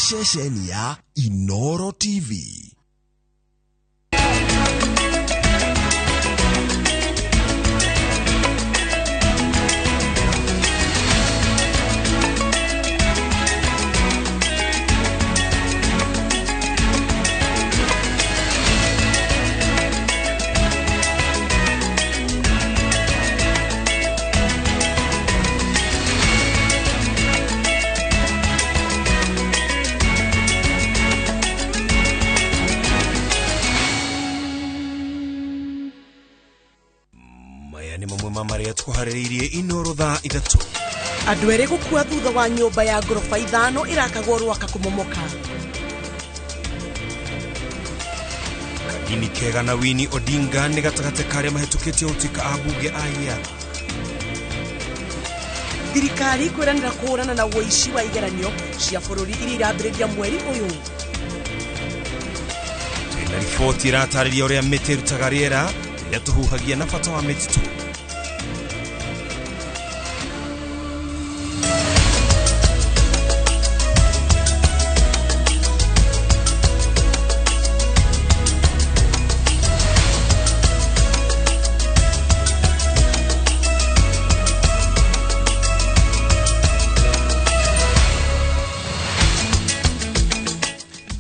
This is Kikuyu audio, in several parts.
Ceceni ya Inoro TV. Maya nĩ mamwe ma marĩa tũharĩrĩirie Inoro thaa 3. Andũ erĩ gũkua thutha wa nyũmba ya ngoroba 5 ĩrakagwo Rwaka kũmomoka. Kanini Kega na Winnie Odinga nĩ gatagatĩ karĩa mahĩtũkĩtie gũtuĩka ambunge a Iara. Thirikari kwĩranĩra kũhũrana na ũici wa igeranio cia bũrũri iria irambĩrĩria mweri ũyũ. Twĩna riboti ĩratarĩria ũrĩa mĩtĩ ĩrutaga rĩera rĩrĩa tũhuhagia na bata wa mĩtitũ.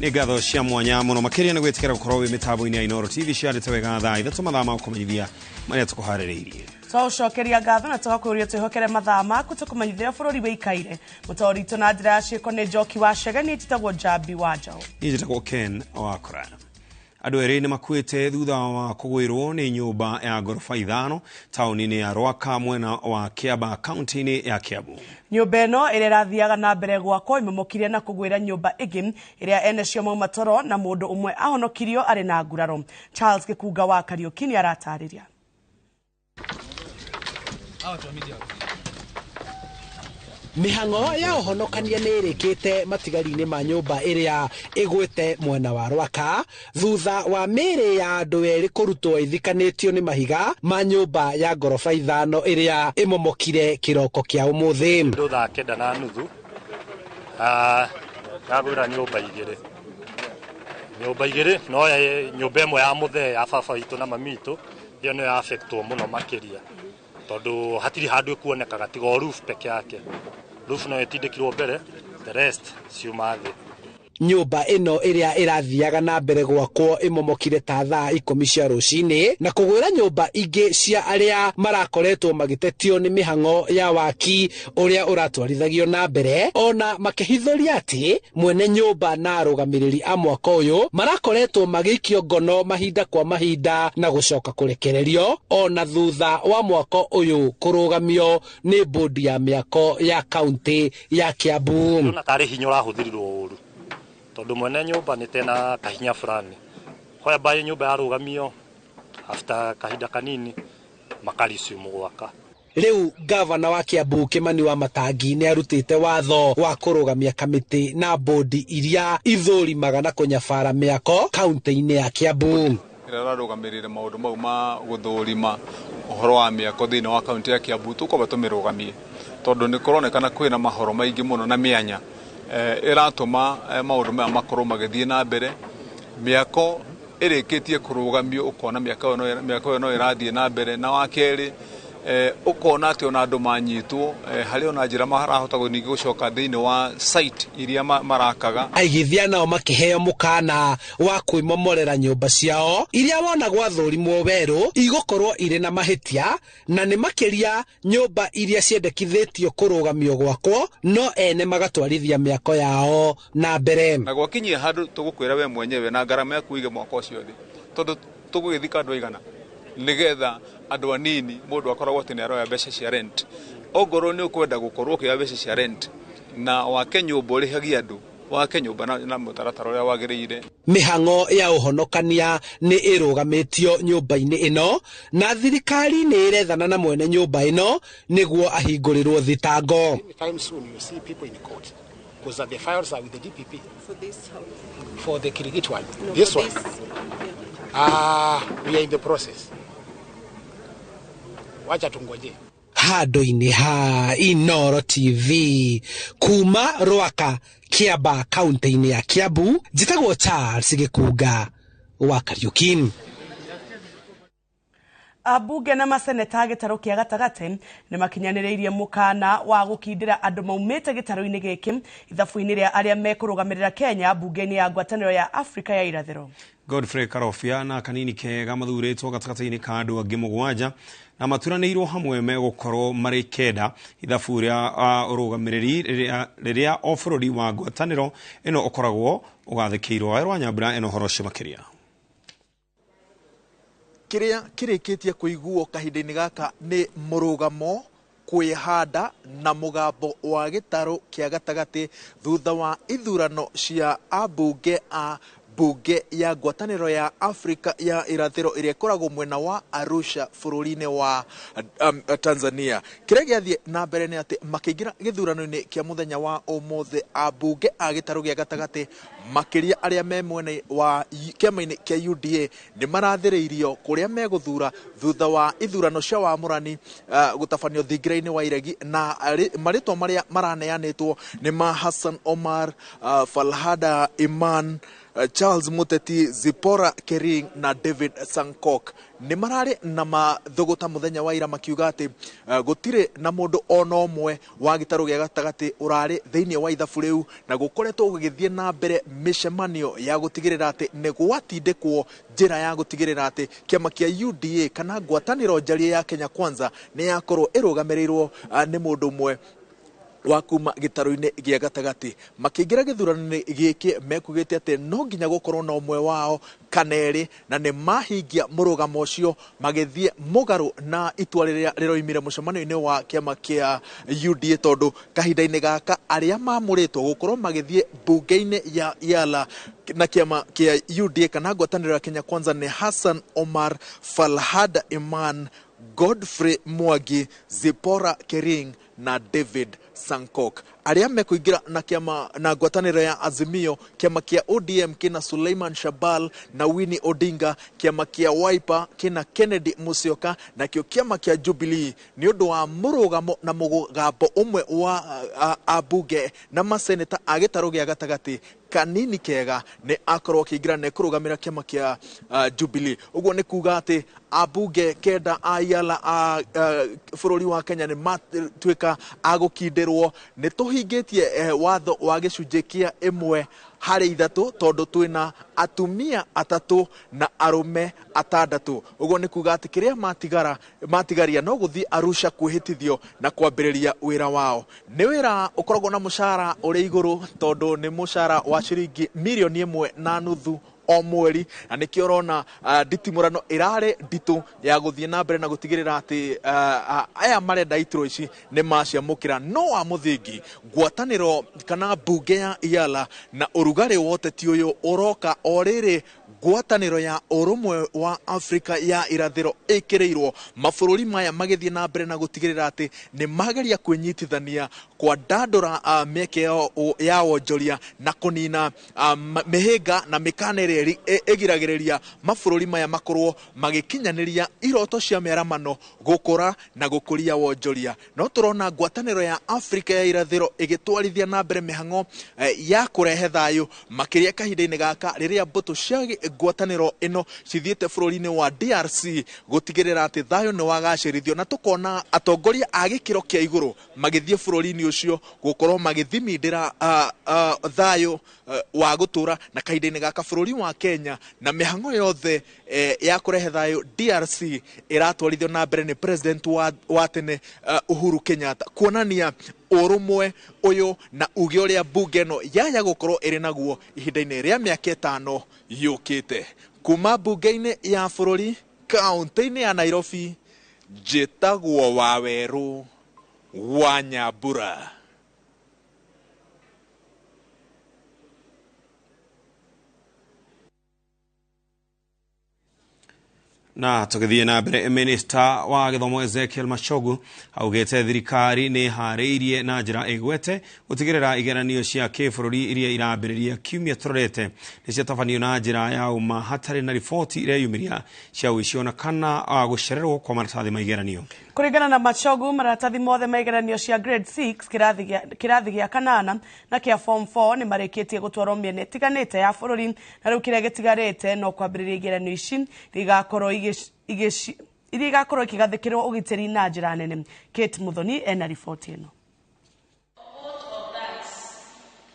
Nĩ ngatho cia mwanya mũno makĩria nĩ gwĩtĩkĩra gũkorwo wĩ mĩtambo-inĩ ya Inoro TV ciarĩte wega thaa 3 mathaa ma gũkũmenyithia marĩa tũkũharĩrĩirie. Twaũcokeria ngatho na tũgakũria twĩhokere mathaa maku tũkũmenyithia bũrũri wĩikaire. Mũtaũri witũ na njĩra ya ciĩko nĩ Njoki wa Chege, niĩ njĩtagwo Njambi wa Njaũ. Niĩ njĩtagwo Ken wa Kũraya. Andũ erĩ nĩ makuĩte thutha wa kũgwĩrwo nĩ nyũmba ya ngoroba 5 taũni-inĩ ya Rwaka mwena wa Kĩamba kaunti-inĩ ya Kiambu. Nyũmba ĩno ĩrĩa ĩrathiaga na mbere gwakwo ĩmomokire na kũgwĩra nyũmba ĩngĩ ĩrĩa ene cio mauma toro na mũndũ ũmwe ahonokirio arĩ na nguraro. Charles Gĩkunga wa Kariũki nĩ aratarĩria. Mĩhang'o ya ũhonokania nĩ ĩrĩkĩte matigari-inĩ ma nyũmba ĩrĩa ĩgwĩte mwena wa Rwaka thutha wa mĩĩrĩ ya andũ erĩ kũrutwo ĩthikanĩtio nĩ mahiga ma nyũmba ya ngoroba 5 ĩrĩa ĩmomokire kĩroko kĩa ũmũthĩ. Andũ thaa 9:30 yagwĩra nyũmba 2. Nyũmba 2 no nyũmba ĩmwe ya mũthee ya baba witũ na mami witũ ĩyo nĩyo affectwo mũno makĩria tondũ hatirĩ handũ ĩkuonekaga tiga o roof peke yake. Roof no ĩtindĩkirwo mbere, the rest ciuma thĩ. Nyũmba ĩno ĩrĩa ĩrathiaga na mbere gwakwo ĩmomokire ta thaa 10 cia rũcinĩ na kũgwĩra nyũmba ingĩ cia arĩa marakoretwo magĩtetio nĩ mĩhang'o ya waki ũrĩa ũratwarithagio na mbere, ona makĩhithũria atĩ mwene nyũmba na arũgamĩrĩri a mwaka ũyũ marakoretwo magĩikio ngono mahinda kwa mahinda na gũcoka kũrekererio ona thutha wa mwaka ũyũ kũrũgamio nĩ bodi ya mĩako ya kaunti ya Kiambu. Ndĩrona tarĩ hinya ũrahũthĩrirwo ũru tondũ mwene nyũmba nĩ tena kahinya fulani whereby nyũmba yarũgamio after kahinda kanini makarisumu gwaka. Rĩu gavana wa Kiambu Kimani wa Matangi nĩ arutĩte watho wa kũrũgamia kamĩtĩ na bodi iria ithũrimaga na kũnyabara mĩako kaunti-inĩ ya Kiambu. Ĩrĩa ĩrarũgamĩrĩire maũndũ mau ma gũthũrima ũhoro wa mĩako thĩinĩ wa kaunti ya Kiambu tũkwamba tũmĩrũgamie tondũ nĩ kũronekana kwĩna mahoro maingĩ mũno na mĩanya ĩratũma maũndũ maya makorwo magĩthiĩ na mbere. Mĩako ĩrĩkĩtie kũrũgamio ũkona mĩako ĩyo no ĩrathiĩ na mbere, na wa kerĩ ũkona atĩ ona andũ manyitwo harĩ ona njĩra marahota ningĩ gũcoka thĩinĩ wa site iria marakaga. Aigithia nao makĩheo mũkana wa kwĩmomorera nyũmba ciao iria wona gwathũrimwo werũ igũkorwo irĩ na mahĩtia, na nĩ makĩria nyũmba iria ciendekithĩtio kũrũgamio gwakwo no ene magatwarithia mĩako yao na mbere. Na gwakinyia handũ tũgũkwĩra we mwenyewe na ngarama yaku ũige mwaka ũcio thĩ tondũ tũgũgĩthika andũ aigana nĩgetha andũ anini mũndũ akoragwo atĩ nĩaroya mbeca cia rent. Ongorwo nĩ ũkwenda gũkorwo ũkĩoya mbeca cia rent na wake nyũmba ũrĩhagie andũ, wake nyũmba na mũtaratara ũrĩa wagĩrĩire. Mĩhang'o ya ũhonokania nĩ ĩrũgamĩtio nyũmba-inĩ ĩno na thirikari nĩ ĩrethana na mwene nyũmba ĩno nĩguo ahingũrĩrwo thitango. Anytime soon you see people in court because the files are with the DPP. For this house? For the Kirigiti one. No, this for one. This, yeah. We are in the process. Wacha tungoje. Handũ-inĩ ha Inooro TV kuma Rwaka Kiamba kaunti-inĩ ya Kiambu, njĩtagwo Charles Gĩkunga wa Kariuki. Ambunge na maseneta gĩtarũ kĩa gatagatĩ nĩ makinyanĩrĩirie mũkana wa gũkindĩra andũ maumĩte gĩtarũ-inĩ gĩkĩ ithabu-inĩ rĩa arĩa mekũrũgamĩrĩra Kenya mbunge-inĩ ya ngwatanĩro ya Afrika ya irathĩro. Godfrey Karobia na kanini kega mathurĩtwo gatagatĩ-inĩ ka andũ angĩ mũgwanja na maturanĩirwo hamwe megũkorwo marĩ kenda ithabu rĩa ũrũgamĩrĩri rĩrĩa o bũrũri wa ngwatanĩro ĩno ũkoragwo ũgathĩkĩirwo. Wawerũ wa Nyambura ĩno ũhoro ũcio makĩria. Kĩrĩa kĩrĩkĩtie kũiguo kahinda-inĩ gaka nĩ mũrũgamo, kwĩhanda na mũgambo wa gĩtarũ kĩa gatagatĩ thutha wa ithurano cia ambunge a mbunge ya ngwatanĩro ya Afrika ya irathĩro ĩrĩa ĩkoragwo mwena wa Arusha bũrũri-inĩ wa Tanzania. Kĩrĩa gĩathiĩ na mbere nĩ atĩ makĩingĩra gĩthurano-inĩ kĩa mũthenya wa ũmũthĩ, ambunge a gĩtarũ gĩa gatagatĩ makĩria arĩa me mwena wa kĩama-inĩ kĩa UDA nĩ marathĩrĩirio kũrĩa megũthura thutha wa ithurano cia wamũrani gũtabanio thingira-inĩ wa Iregi, na marĩtwa marĩa maraneanĩtwo nĩ ma Hassan Omar, Falhada Iman, Charles Muteti, Zipporah Kering na David Sankok. Nĩ mararĩ na mathũgũta mũthenya wa ira makiuga atĩ gũtirĩ na mũndũ ona ũmwe wa gĩtarũ gĩa gatagatĩ ũrarĩ thĩinĩ wa ithabu rĩu, na gũkoretwo gũgĩthiĩ na mbere mĩcemanio ya gũtigĩrĩra atĩ nĩ gwatindĩkwo njĩra ya gũtigĩrĩra atĩ kĩama kĩa UDA kana ngwatanĩro njarie ya Kenya Kwanza nĩ yakorwo ĩrũgamĩrĩirwo nĩ mũndũ ũmwe wa kuma gĩtarũ-inĩ gĩa gatagatĩ. Makĩingĩra gĩthurano-inĩ gĩkĩ mekugĩte atĩ no nginya gũkorwo na ũmwe wao kana erĩ, na nĩ mahingia mũrũgamo ũcio magĩthiĩ mũgarũ na itua rĩrĩa rĩroimire mũcemanio-inĩ wa kĩama kĩa UDA, tondũ kahinda-inĩ gaka arĩa mamũrĩtwo gũkorwo magĩthiĩ mbunge-inĩ ya Yala na kĩama kĩa UDA kana ngwatanĩro ya Kenya Kwanza nĩ Hassan Omar, Falhada Iman, Godfrey Mwangi, Zipporah Kering na David Sankok. Arĩa mekũingĩra na kĩama na ngwatanĩro ya Azimio, kĩama kĩa ODM kĩna Suleiman Shabal na Winnie Odinga, kĩama kĩa Wiper kĩna Kennedy Musyoka, nakĩo kĩama kĩa Jubilee nĩ ũndũ wa mũrũgamo na mũgambo ũmwe wa ambunge na maseneta a gĩtarũ gĩa gatagatĩ kanini kega nĩ akorwo akĩingĩra na kũrũgamĩra kĩama kĩa Jubilee. Ũguo nĩ kuga atĩ ambunge kenda a Yala a bũrũri wa Kenya nĩ matuĩka a gũkindĩrwo. Nĩ tũhingĩtie watho wa gĩcunjĩ kĩa 1 harĩ 3 tondũ twĩna atumia 3 na arũme 6. Ũguo nĩ kuga atĩ kĩrĩa matigaria no gũthiĩ Arusha kwĩhĩtithio na kwambĩrĩria wĩra wao. Nĩ wĩra ũkoragwo na mũcara ũrĩ igũrũ tondũ nĩ mũcara wa ciringi mirioni 1.5 o mweri, na nĩkĩo ũrona nditimũrano ĩrarĩ nditũ ya gũthiĩ na mbere na gũtigĩrĩra atĩ aya marenda iturwa ici nĩ maciamũkĩra. No wa mũthingi ngwatanĩro kana mbunge ya Yala na ũrugarĩ wa ũteti ũyũ ũroka o rĩrĩ ngwatanĩro ya ũrũmwe wa Afrika ya irathĩro ĩkĩrĩirwo mabũrũri maya magĩthiĩ na mbere na gũtigĩrĩra atĩ nĩ mageria kwĩnyitithania kwandandũra mĩeke ya wonjoria na kũnina mĩhĩnga na mĩkana ĩrĩa ĩgiragĩrĩria mabũrũri maya makorwo magĩkinyanĩria iroto cia mĩaramano gũkũra na gũkũria wonjoria. No tũrona ngwatanĩro ya Afrika ya irathĩro ĩgĩtwarithia na mbere mĩhang'o ya kũrehe thayũ makĩria kahinda-inĩ gaka rĩrĩa mbũtũ cia ngwatanĩro ĩno cithiĩte bũrũri-inĩ wa DRC gũtigĩrĩra atĩ thayũ nĩ wagacĩrithio, na tũkona atongoria a gĩkĩro kĩa igũrũ magĩthiĩ bũrũri-inĩ ũcio gũkorwo magĩthimindĩra thayũ wa gũtũra. Na kahinda-inĩ gaka bũrũri wa Kenya na mĩhang'o yothe ya kũrehe thayũ DRC ĩratwarithio na mbere nĩ president wa tene Uhuru Kenyatta, kuonania ũrũmwe ũyũ na uge ũrĩa mbunge ĩno yaya gũkorwo ĩrĩ naguo ihinda-inĩ rĩa mĩaka 5 yũkĩte. Kuma mbunge-inĩ ya bũrũri kaunti-inĩ ya Nairobi, njĩtagwo Wawerũ wa Nyambura. Na tũgĩthiĩ na mbere, minista wa gĩthomo Ezekiel Machogu augĩte thirikari nĩ ĩharĩirie na njĩra ĩgwete gũtigĩrĩra igeranio cia kĩbũrũri iria irambĩrĩria kiumia tũrorete nĩ ciatabanio na njĩra ya ũma hatarĩ na riboti ireyumĩria cia ũici ona kana gũcererwo kwa maratathi ma igeranio. Kũringana na Machogu, maratathi mothe ma igeranio cia grade 6, kĩrathi gĩa kanana na kĩa form 4 nĩ marĩkĩtie gũtwarwo mĩena ĩtiganĩte ya bũrũri, na rĩu kĩrĩa gĩtigarĩte no kwambĩrĩria igeranio ici iria igakorwo ikĩgathĩkĩrwo ũgitĩri na njĩra nene. Kate Muthoni ena riboti ĩno.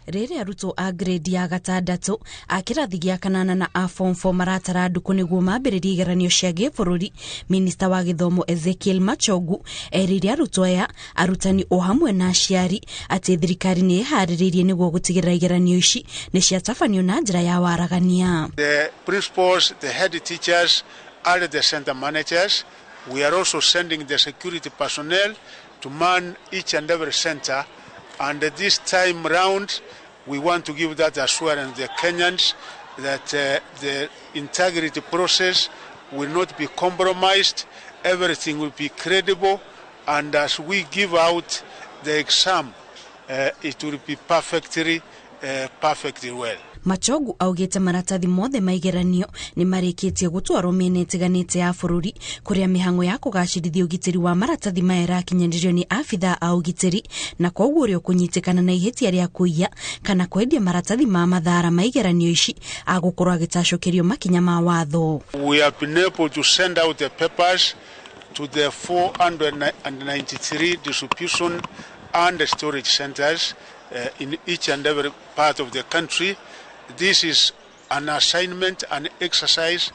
Rĩrĩa arutwo a grade ya gatandatũ, a kĩrathi gĩa kanana na a form 4 maratara ndukũ nĩguo mambĩrĩrie igeranio cia gĩbũrũri, minista wa gĩthomo Ezekiel Machogu erĩire arutwo aya, arutani o hamwe na aciari atĩ thirikari nĩ ĩharĩrĩirie nĩguo gũtigĩrĩra igeranio ici nĩ ciatabanio na njĩra ya waragania. The principals, the head teachers, and the center managers. We are also sending the security personnel to man each and every center. And this time round, we want to give that assurance to the Kenyans that the integrity process will not be compromised, everything will be credible, and as we give out the exam, it will be perfectly well. Machogu augĩte maratathi mothe ma igeranio nĩ marĩkĩtie gũtwarwo mĩena ĩtiganĩte ya bũrũri, kũrĩa mĩhang'o ya kũgacĩrithia ũgitĩri wa maratathi maya ĩrakinyanĩrio nĩ abithaa a ũgitĩri, na koguo ũrĩa ũkũnyitĩkana na ihĩtia rĩa kũiya kana kwendia maratathi ma mathara ma igeranio ici agũkorwo agĩtacũkĩrio makinya ma watho. We have been able to send out the papers to the 493 distribution and storage centers in each and every part of the country. This is an assignment, an exercise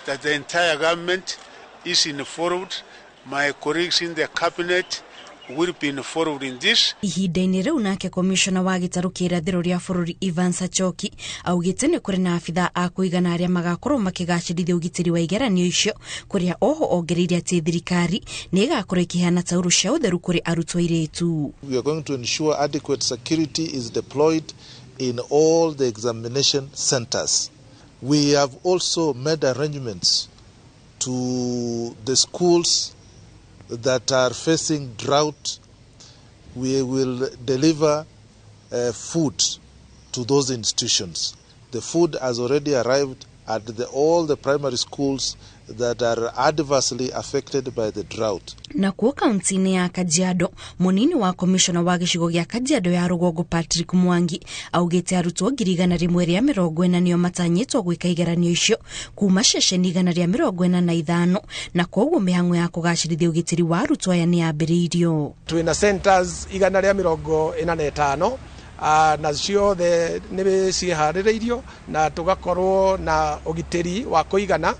that the entire government is involved. My colleagues in the cabinet will be involved in this. Ihinda-inĩ rĩu nake komishona wa gĩtarũ kĩa irathĩro rĩa bũrũri Evans Achoki augĩte nĩ kũrĩ na abithaa a kũigana arĩa magakorwo makĩgacĩrithia ũgitĩri wa igeranio icio, kũrĩa oho ongereire atĩ thirikari nĩ ĩgakorwo ĩkĩheana taurũ cia ũtheru kũrĩ arutwo airĩtu. We are going to ensure adequate security is deployed in all the examination centers. We have also made arrangements to the schools that are facing drought. We will deliver food to those institutions. The food has already arrived at all the primary schools that are adversely affected by the drought. Nakuo kaunti-inĩ ya Kajiado, mũnini wa komishona wa gĩcigo gĩa Kajiado ya rũgongo Patrick Mwangi augĩte arutwo 140 nĩo matanyĩtwo gwĩka igeranio icio kuma ceceni 145, na koguo mĩhang'o ya kũgacĩrithia ũgitĩri wa arutwo aya nĩ yambĩrĩirio. Twĩna centers 145, na ciothe nĩ ciĩharĩrĩirio na tũgakorwo na ũgitĩri wa kũigana.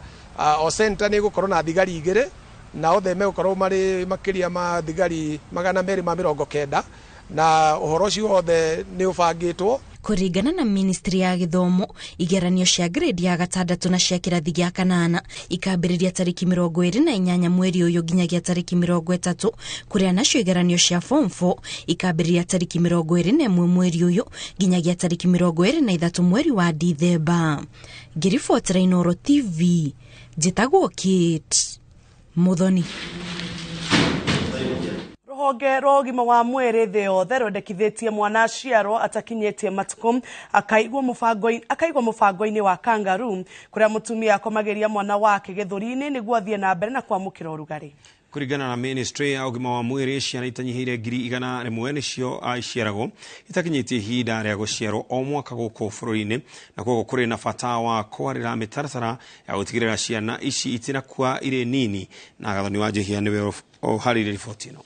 O center nĩ ĩgũkorwo na thigari 2, na othe megũkorwo marĩ makĩria ma thigari 290, na ũhoro ũcio wothe nĩ ũbangĩtwo. Kũringana na ministry ya gĩthomo, igeranio cia grade ya gatandatũ na cia kĩrathi gĩa kanana ikambĩrĩria tarĩki 28 mweri ũyũ nginyagia tarĩki 30, kũrĩa nacio igeranio cia form 4 ikambĩrĩria tarĩki 21 mweri ũyũ nginyagia tarĩki 23 mweri wa Dithemba. Ngĩribotera Inooro TV, njĩtagwo Kate Muthoni. Rũhonge rwa ũgima wa mwĩrĩ thĩ yothe rwendekithĩtie mwana aciarwo atakinyĩtie matukũ akaigwo mũbango-inĩ wa kangaroo, kũrĩa mũtumia akomagĩria mwana wake gĩthũri-inĩ nĩguo athiĩ na mbere na kwamũkĩra ũrugarĩ. Kũringana na ministry ya ũgima wa mwĩrĩ, ciana itanyihĩire 100,000 nĩcio iciaragwo itakinyĩtie ihinda rĩa gũciarwo o mwaka gũkũ bũrũri-inĩ, na koguo kũrĩ na bata wa kwarĩra mĩtaratara ya gũtigĩrĩra ciana ici itinakua irĩ nini. Na Gathoni wa Njihia nĩwe ũharĩirie riboti ĩno.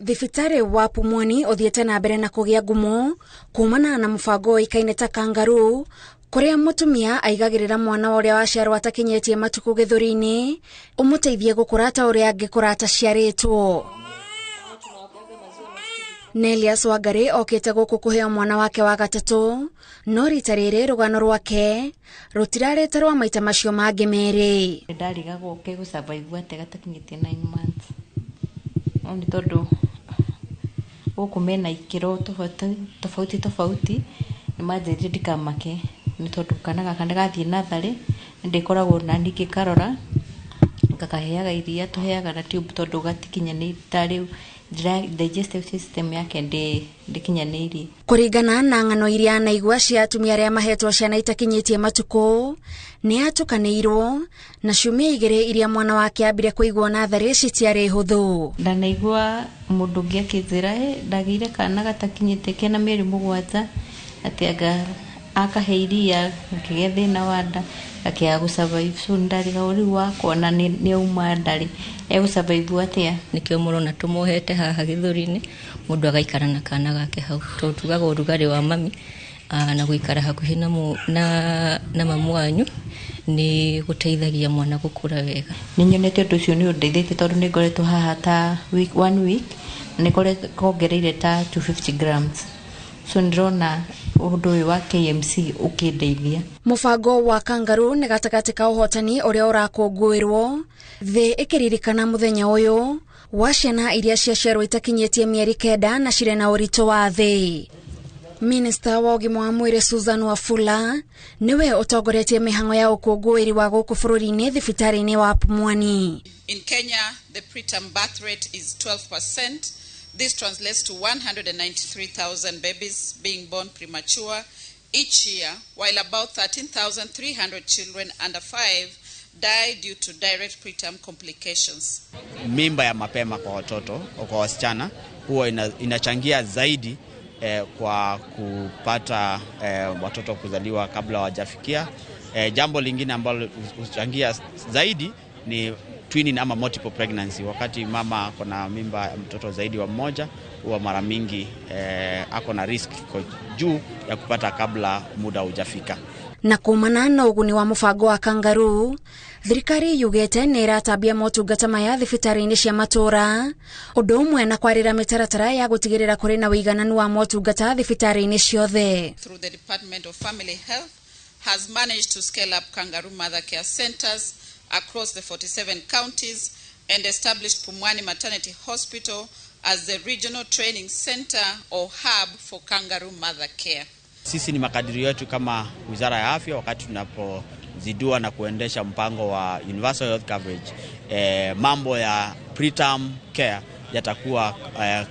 Thibitarĩ wa Pumwani ũthiĩte na mbere na kũgĩa ngumo kumana na mũbango ũĩkaine ta kangaroo, kũrĩa mũtumia aigagĩrĩra mwana ũrĩa waciarwo atakinyĩtie matukũ gĩthũri-inĩ ũmũteithie gũkũra ta ũrĩa angĩkũra ataciarĩtwo. Nelias Wangari okĩte gũkũ kũheo mwana wake wa gatatũ, no rita rĩrĩ rũgano rwake rũtirarĩte rwa maita macio mangĩ merĩ. Ndarigagwo kegũ-survive atĩa gatakinyĩtie 9 months, no nĩ tondũ gũkũ mena ikĩro tofauti tofauti, nĩ manjĩrire ndikamake nĩ tondũ kana gaka nĩ gathiĩ natharĩ Ndĩkoragwo na ngĩkarora, ngakaheaga iria, tũheaga na tube tondũ gatikinyanĩirie ta rĩu digestive system yake ndĩkinyanĩirie. Kũringana na ng'ano iria anaigua cia atumia arĩa mahetwo ciana itakinyĩtie matukũ, nĩ atukanĩirwo na ciumia 2 iria mwana wake ambire kũigwo natharĩ citiarĩ hũthũ. Ndanaigua mũndũ ũngĩ akĩnjĩra, ndagĩire kana gatakinyĩte kena mĩeri 7, atĩ anga akahe iria gakĩgĩa thĩna wa nda, gakĩaga gũ survive. So ndarigagwo rĩu wakwa na nĩ auma nda rĩ, egũ survive atĩa? Nĩkĩo mũrona tũmohete haha gĩthũri-inĩ, mũndũ agaikara na kana gake hau, tondũ tugaga ũrugarĩ wa mami na gũikara hakuhĩ na mamu wanyu nĩ gũteithagia mwana gũkũra wega. Nĩ nyonete ũndũ ũcio nĩ ũndeithĩtie tondũ nĩ ngoretwo haha ta week, 1 week, na nĩ kongereire ta 250 grams. So ndĩrona ũndũ ũyũ wa KMC ũkĩndeithia. Mũbango wa kangaroo nĩ gatagatĩ ka ũhotani ũrĩa ũrakũngũĩrwo thĩ ĩkĩririkana mũthenya ũyũ wa ciana iria ciaciarwo itakinyĩtie mĩeri 9 na cirĩ na ũritũ wa thĩ. Minista wa ũgima wa mwĩrĩ Susan Wafula nĩwe ũtongoretie mĩhang'o ya ũkũngũĩri wa gũkũ bũrũri-inĩ thibitarĩ-inĩ wa Pumwani. In Kenya, the preterm birth rate is 12%. This translates to 193,000 babies being born premature each year, while about 13,300 children under 5 die due to direct preterm complications. Mimba ya mapema kwa watoto, kwa wasichana, huwa inachangia zaidi kwa kupata watoto kuzaliwa kabla hawajafikia. Jambo lingine ambalo huchangia zaidi ni twinning ama multiple pregnancy. Wakati mama ako na mimba ya mtoto zaidi wa mmoja, huwa mara mingi ako na risk iko juu ya kupata kabla muda hujafika. Na kumana na ũguni wa mũbango wa kangaroo, thirikari yugĩte nĩ ĩratambia motungata maya thibitarĩ-inĩ cia matũra, ũndũ ũmwe na kwarĩra mĩtaratara ya gũtigĩrĩra kũrĩ na ũigananu wa motungata thibitarĩ-inĩ ciothe. Through the Department of Family Health has managed to scale up kangaroo mother care centers across the 47 counties and established Pumwani Maternity Hospital as the regional training center or hub for kangaroo mother care. Sisi ni makadirio yetu kama Wizara ya Afya wakati tunapozindua na kuendesha mpango wa Universal Health Coverage, mambo ya preterm care yatakuwa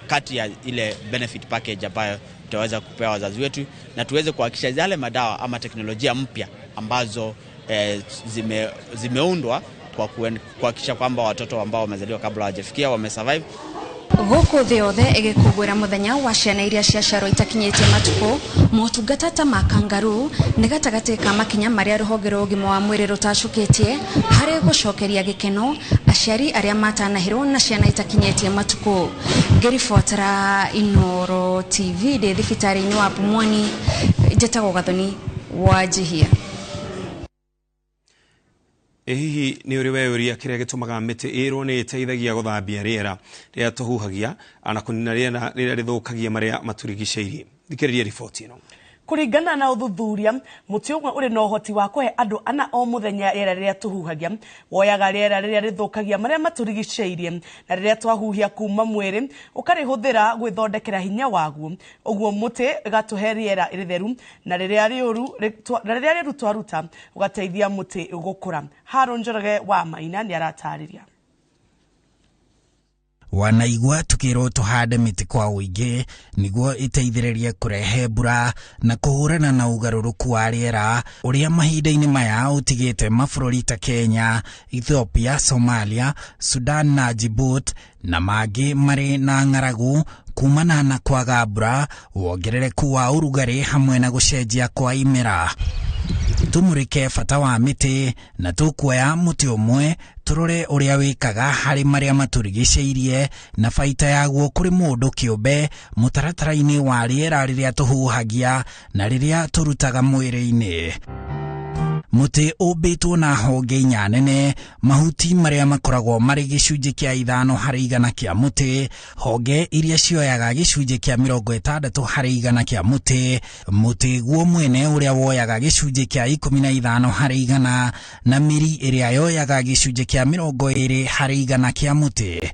kati ya ile benefit package ambayo tutaweza kupewa wazazi wetu, na tuweze kuhakikisha yale madawa ama teknolojia mpya ambazo zimeundwa kwa kuhakikisha kwamba watoto ambao wamezaliwa kabla hawajafikia wamesurvive. Gũkũ thĩ yothe ĩgĩkũngũĩra mũthenya wa ciana iria ciaciarwo itakinyĩtie matukũ, motungata ta ma kangaroo nĩ gatagatĩ ka makinya marĩa rũhonge rwa ũgima wa mwĩrĩ rũtacũkĩtie harĩ gũcokeria gĩkeno aciari arĩa matanahĩrwo na ciana itakinyĩtie matukũ. Ngĩribotera Inooro TV ndĩ thibitarĩ-inĩ wa Pumwani, njĩtagwo Gathoni wa Njihia. Hihi nĩ ũrĩ weyũria kĩrĩa gĩtũmaga mĩtĩ ĩrwo nĩ ĩteithagia gũthambia rĩera rĩrĩa tũhuhagia na kũnina rĩera rĩrĩa rĩthũkagia marĩa matũrigicĩirie? Thikĩrĩria riboti ĩno. Kũringana na ũthuthuria, mũtĩ ũmwe ũrĩ na ũhoti wa kũhe andũ ana o mũthenya rĩera rĩrĩa tũhuhagia, woyaga rĩera rĩrĩa rĩthũkagia marĩa matũrigicĩirie, na rĩrĩa twahuhia kuma mwĩrĩ ũkarĩhũthĩra gwĩthondekera hinya waguo. Ũguo mũtĩ ĩgatũhe rĩera rĩtheru, na rĩrĩa rĩũru twaruta ũgateithia mũtĩ gũkũra. Haron Njoroge wa Maina nĩ aratarĩria. Wanaigua tukirwo tuhande mĩtĩ kwa ũingĩ nĩguo ĩteithĩrĩrie kũrehe mbura na kũhũrana na ũgarũrũku wa rĩera ũrĩa mahinda-inĩ maya ũtigĩte mabũrũri ta Kenya, Ethiopia, Somalia, Sudan na Djibouti na mangĩ marĩ na ng'aragu kumana na kwaga mbura, wongerereku wa ũrugarĩ hamwe na gũcenjia kwa imera. Tumũrĩke bata wa mĩtĩ na tũkuoya mũtĩ ũmwe tũrore ũrĩa wĩkaga harĩ marĩa matũrigicĩirie na baita yaguo kũrĩ mũndũ kĩũmbe mũtaratara-inĩ wa rĩera rĩrĩa tũhuhagia na rĩrĩa tũrutaga mwĩrĩ-inĩ. Mũtĩ ũmbĩtwo na honge inya nene, mahuti marĩa makoragwo marĩ gĩcunjĩ kĩa 5 harĩ igana kĩa mũtĩ, honge iria cioyaga gĩcunjĩ kĩa 60 harĩ igana kĩa mũtĩ, mũtĩ guo mwene ũrĩa woyaga gĩcunjĩ kĩa 15 harĩ igana, na mĩri ĩrĩa yoyaga gĩcunjĩ kĩa 20 harĩ igana kĩa mũtĩ.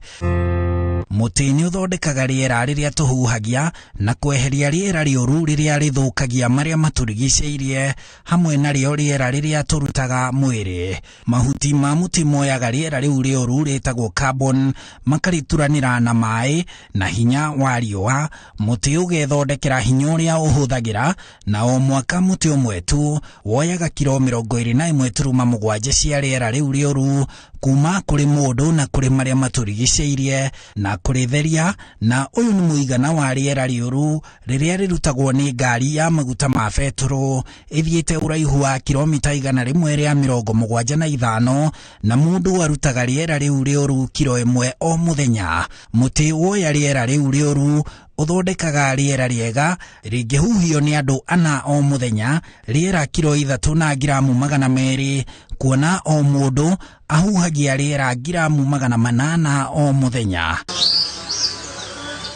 Mũtĩ nĩ ũthondekaga rĩera rĩrĩa tũhuhagia na kweheria rĩera rĩũru rĩrĩa rĩthũkagia marĩa matũrigicĩirie, hamwe narĩo rĩera rĩrĩa tũrutaga mwĩrĩ. Mahuti ma mũtĩ moyaga rĩera rĩu rĩũru rĩtagwo carbon, makarĩturanĩra na maĩ na hinya wa riũa. Mũtĩ ũgethondekera hinya ũrĩa ũhũthagĩra, na o mwaka mũtĩ ũmwe tu woyaga kiro 21.7 cia rĩera rĩu rĩũru kuma kũrĩ mũndũ na kũrĩ marĩa matũrigicĩirie na kũrĩtheria, na ũyũ nĩ mũigana wa rĩera rĩũru rĩrĩa rĩrutagwo nĩ ngari ya maguta ma betũrũ ĩthiĩte ũraihu wa kilomita 175, na mũndũ arutaga rĩera rĩu rĩũru kiro 1 o mũthenya. Mũtĩ woya rĩera rĩu rĩũru ũthondekaga rĩera rĩega rĩngĩhuhio nĩ andũ 4 o mũthenya, rĩera kiro 3 na ngiramu 200, kuona o mũndũ ahuhagia rĩera ngiramu 800 o mũthenya.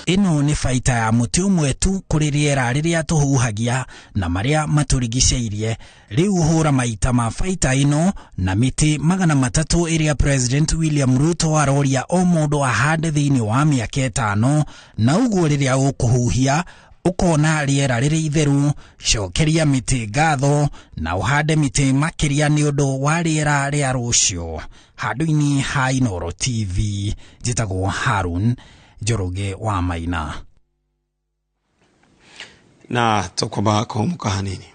Ĩno nĩ baita ya mũtĩ ũmwe tu kũrĩ rĩera rĩrĩa tũhuhagia na marĩa matũrigicĩirie. Rĩu hũra maita ma baita ĩno na mĩtĩ 300 ĩrĩa President William Ruto aroria o mũndũ ahande thĩinĩ wa mĩaka 5, na ũguo rĩrĩa ũkũhuhia ũkona rĩera rĩrĩ itheru. Cokeria mĩtĩ ngatho na ũhande mĩtĩ makĩria nĩ ũndũ wa rĩera rĩa rũciũ. Handũ-inĩ ha Inooro TV, njĩtagwo Harun Njoroge wa Maina. Na tũkwamba kũhũmũka hanini,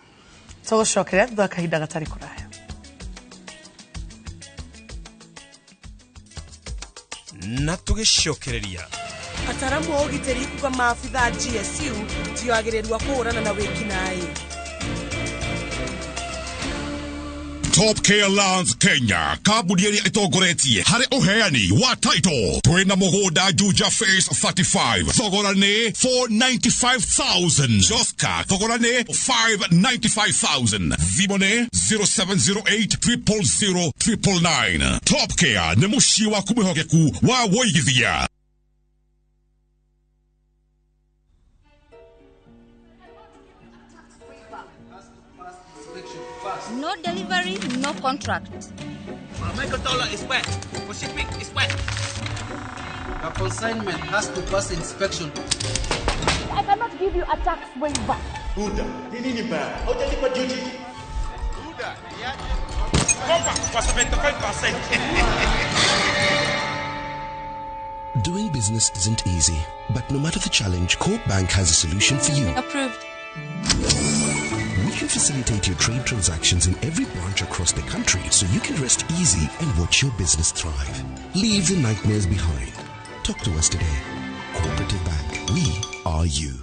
tũgũcokeria thutha wa kahinda gatarĩ kũraya. Na tũgĩcokereria ataramu a ũgitĩri kuga maabitha GSU tio agĩrĩru a kũhũrana na wĩkinaĩ. Top Care Lands Kenya, kambuni ĩrĩa ĩtongoretie harĩ ũheani wa title. Twĩna mũgũnda Juja Phase 35, thogora nĩ 495,000. Joska, thogora nĩ 595,000. Thimũ nĩ 0708 000 999. Top Care nĩ mũciĩ waku mwĩhokeku wa wũigithia. No delivery, no contract. Michael Dollar is wet. For shipping is wet. The consignment has to pass inspection. I cannot give you a tax waiver. Buda, ni nini mbaya? Haujalipa duty. Buda, cover for 75%. Doing business isn't easy, but no matter the challenge, Corp Bank has a solution for you. Approved. We can facilitate your trade transactions in every branch across the country so you can rest easy and watch your business thrive. Leave the nightmares behind. Talk to us today. Cooperative Bank. We are you.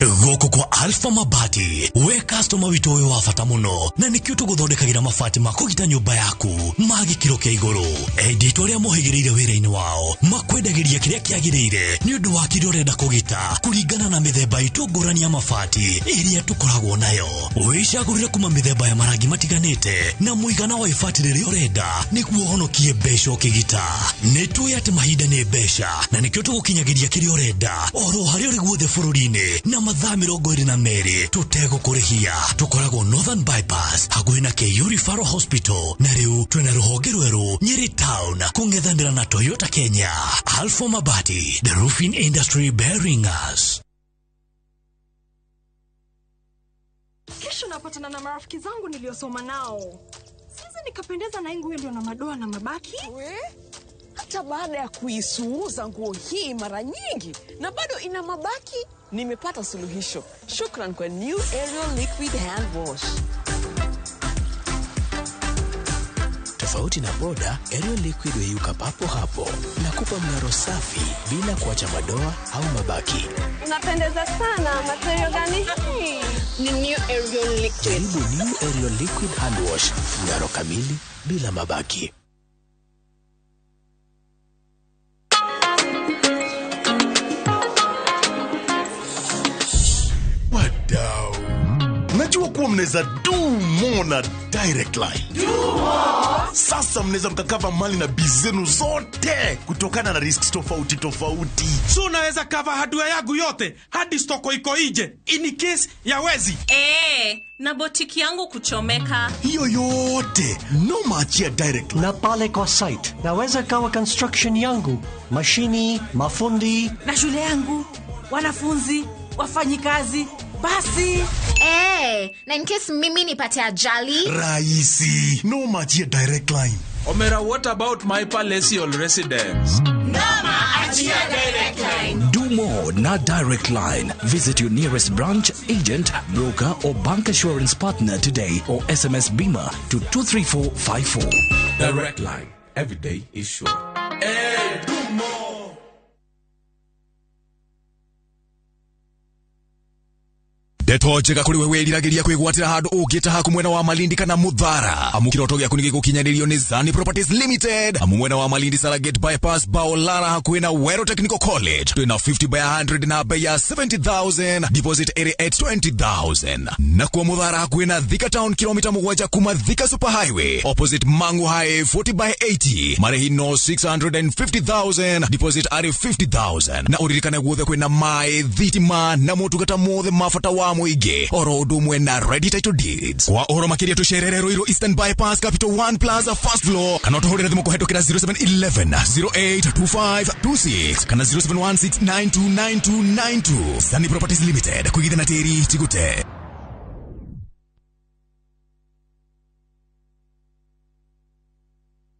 Gũkũ kwa Alpha Mabati, we customer witũ ũyũ wa bata mũno, na nĩkĩo tũgũthondekagĩra mabati ma kũgita nyũmba yaku ma gĩkĩro kĩa igũrũ. Endia itũ arĩa mohĩgĩrĩire wĩra-inĩ wao makwendagĩria kĩrĩa kĩagĩrĩire nĩ ũndũ wa kĩrĩa ũrenda kũgita kũringana na mĩthemba itũ ngũrani ya mabati ĩrĩa tũkoragwo nayo. Wĩcagũrĩre kuma mĩthemba ya marangi matiganĩte na mũigana wa ibati rĩrĩa ũrenda nĩguo ũhonokie mbeca ũkĩgita. Nĩ tũĩ atĩ mahinda nĩ mbeca, na nĩkĩo tũgũkinyagĩria kĩrĩa ũrenda oro harĩa ũrĩ guothe bũrũri-inĩ na mathaa 22 tũtegũkũrĩhia. Tũkoragwo Northern Bypass hakuhĩ na KU Referral Hospital, na rĩu twĩna rũhonge rwerũ Nyeri Town kũng'ethanĩra na Toyota Kenya. Alpha Mabati, the roofing industry bearing us. Kesho napatana na marafiki zangu niliosoma nao. Siwezi nikapendeza na nguo ndio na madoa na mabaki. We? Hata baada ya kuisuuza nguo hii mara nyingi na bado ina mabaki, nimepata suluhisho. Shukran kwa New Ariel Liquid Hand Wash. Tofauti na boda, Ariel Liquid huyeyuka papo hapo na kupa mng'aro safi bila kuacha madoa au mabaki. Unapendeza sana, material gani hii? Ni New Ariel Liquid. Jaribu New Ariel Liquid Hand Wash, mng'aro kamili bila mabaki. Wadau, najua kuwa mnaweza do more na Direct Line. Do more? Sasa mnaweza mkakava mali na biz zenu zote kutokana na risks tofauti tofauti. So unaweza cover hardware yangu yote hadi stoko iko ije in case ya wezi. Na botiki yangu kuchomeka. Hiyo yote noma achia Direct Line. Na pale kwa site naweza kawa construction yangu, mashini, mafundi na shule yangu, wanafunzi, wafanyikazi. Basi. Na in case mimi nipate ajali. Rahisi. Noma achia Direct Line. Omera, what about my palatial residence? Noma achia Direct Line. Do more na Direct Line. Visit your nearest branch, agent, broker or bank assurance partner today or SMS BIMA to 23454. Direct Line. Every day is sure. Hey, do more. Ndeto njega kũrĩ we wĩriragĩria kwĩgwatĩra handũ ũngĩta haku mwena wa Malindi kana Muthara. Amu kĩroto gĩaku nĩ gĩgũkinyanĩrio nĩ Zani Properties Limited. Amu mwena wa Malindi Saragate Bypass Baolana hakuhĩ na Wero Technical College. Twĩna 50 by 100 na bei ya 70,000, deposit 8820,000. Na kwa Muthara hakuhĩ na Thika Town kilomita 7 kuma Thika Super Highway opposite Mangu High 40 by 80. Marĩhi no 650,000, deposit arĩ 50,000. Na ũririkane guothe kwĩna maĩ, thitima na motungata mothe ma bata wa mũingĩ oro ũndũ ũmwe na ready title deeds. Kwa ũhoro makĩria tũcerere Ruiru Eastern Bypass Capital One Plaza first floor kana ũtũhũrĩre thimũ kũhetũkĩra 0711 082526 kana 0716929292. Sunny Properties Limited, kũigithia na tĩri ti gũte.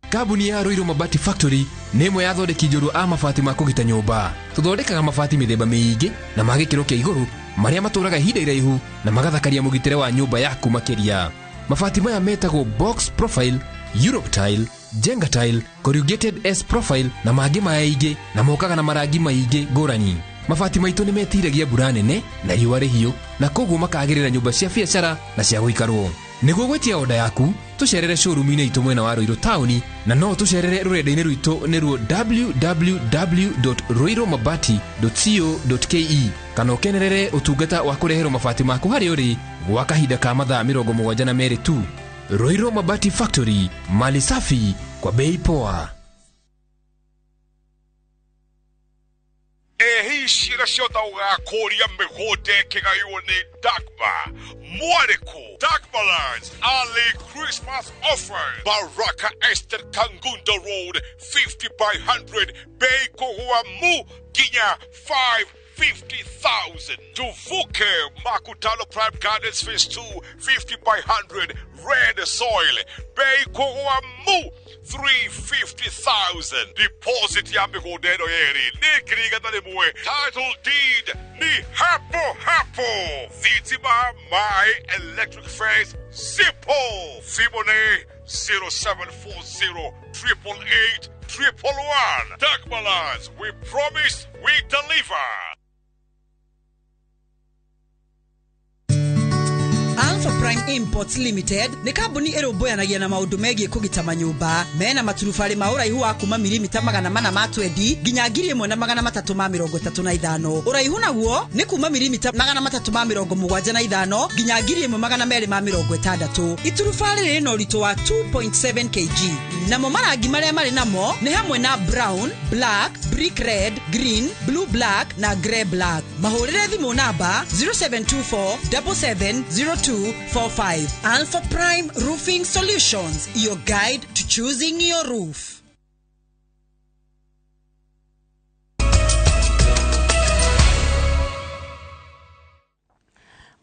Kambuni ya Ruiru Mabati Factory nĩ ĩmwe ya athondeki njorua a mabati ma kũgita nyũmba. Tũthondekaga mabati mĩthemba mĩingĩ na ma gĩkĩro kĩa igũrũ marĩa matũraga ihinda iraihu na magathakaria mũgitĩre wa nyũmba yaku makĩria. Mabati maya metagwo box profile, Europe tile, Jenga tile, corrugated S profile na mangĩ maingĩ na mokaga na marangi maingĩ ngũrani. Mabati maitũ nĩ metiragia mbura nene na riũa rĩhiũ na koguo makagĩrĩra nyũmba cia biacara na cia gũikarwo. Nĩguo gwĩtia oda yaku tũcerere showroom-inĩ itũ mwena wa Ruiru taũni na no tũcerere rũrenda-inĩ rwitũ nĩruo www.ruirumabati.co.ke kana ũkenerere ũtungata wa kũreherwo mabati maku harĩa ũrĩ gwa kahinda ka mathaa 72 tu. Ruiru Mabati Factory, mali safi kwa bei poa. Ehi ciĩra ciothe ũgakũria mĩgũnda ĩkĩgaywo nĩ Dagmar Mwarĩku. Dagmar Lands early Christmas offer. Baraka Estate Kangundo Road 50 by 100 bei kũgũa mu nginya 550,000. Tuvuke Makutano Prime Gardens Phase 2 50 by 100 red soil bei kũgũa mu 350,000. Deposit ya mĩgũnda ĩno yerĩ nĩ 100,000. Title deed ni hapo hapo. Thitima, maĩ, electric fence simple. Thimũ nĩ 0740 888 111. Dagmar Lands, we promise, we deliver. Alpha Prime Imports Limited nĩ kambuni ĩrũmbũyanagia na maũndũ megiĩ kũgita manyũmba. Mena maturubarĩ ma ũraihu wa kuma mirimita 420 nginya 1335. Ũraihu naguo nĩ kuma mirimita 375 nginya 1260. Iturubarĩ rĩrĩ na ũritũ wa 2.7 kg. Namo marangi marĩa marĩ namo nĩ hamwe na brown, black, brick red, green, blue black na grey black. Mahũrĩre thimũ namba 0724 770245. Alpha Prime Roofing Solutions, your guide to choosing your roof.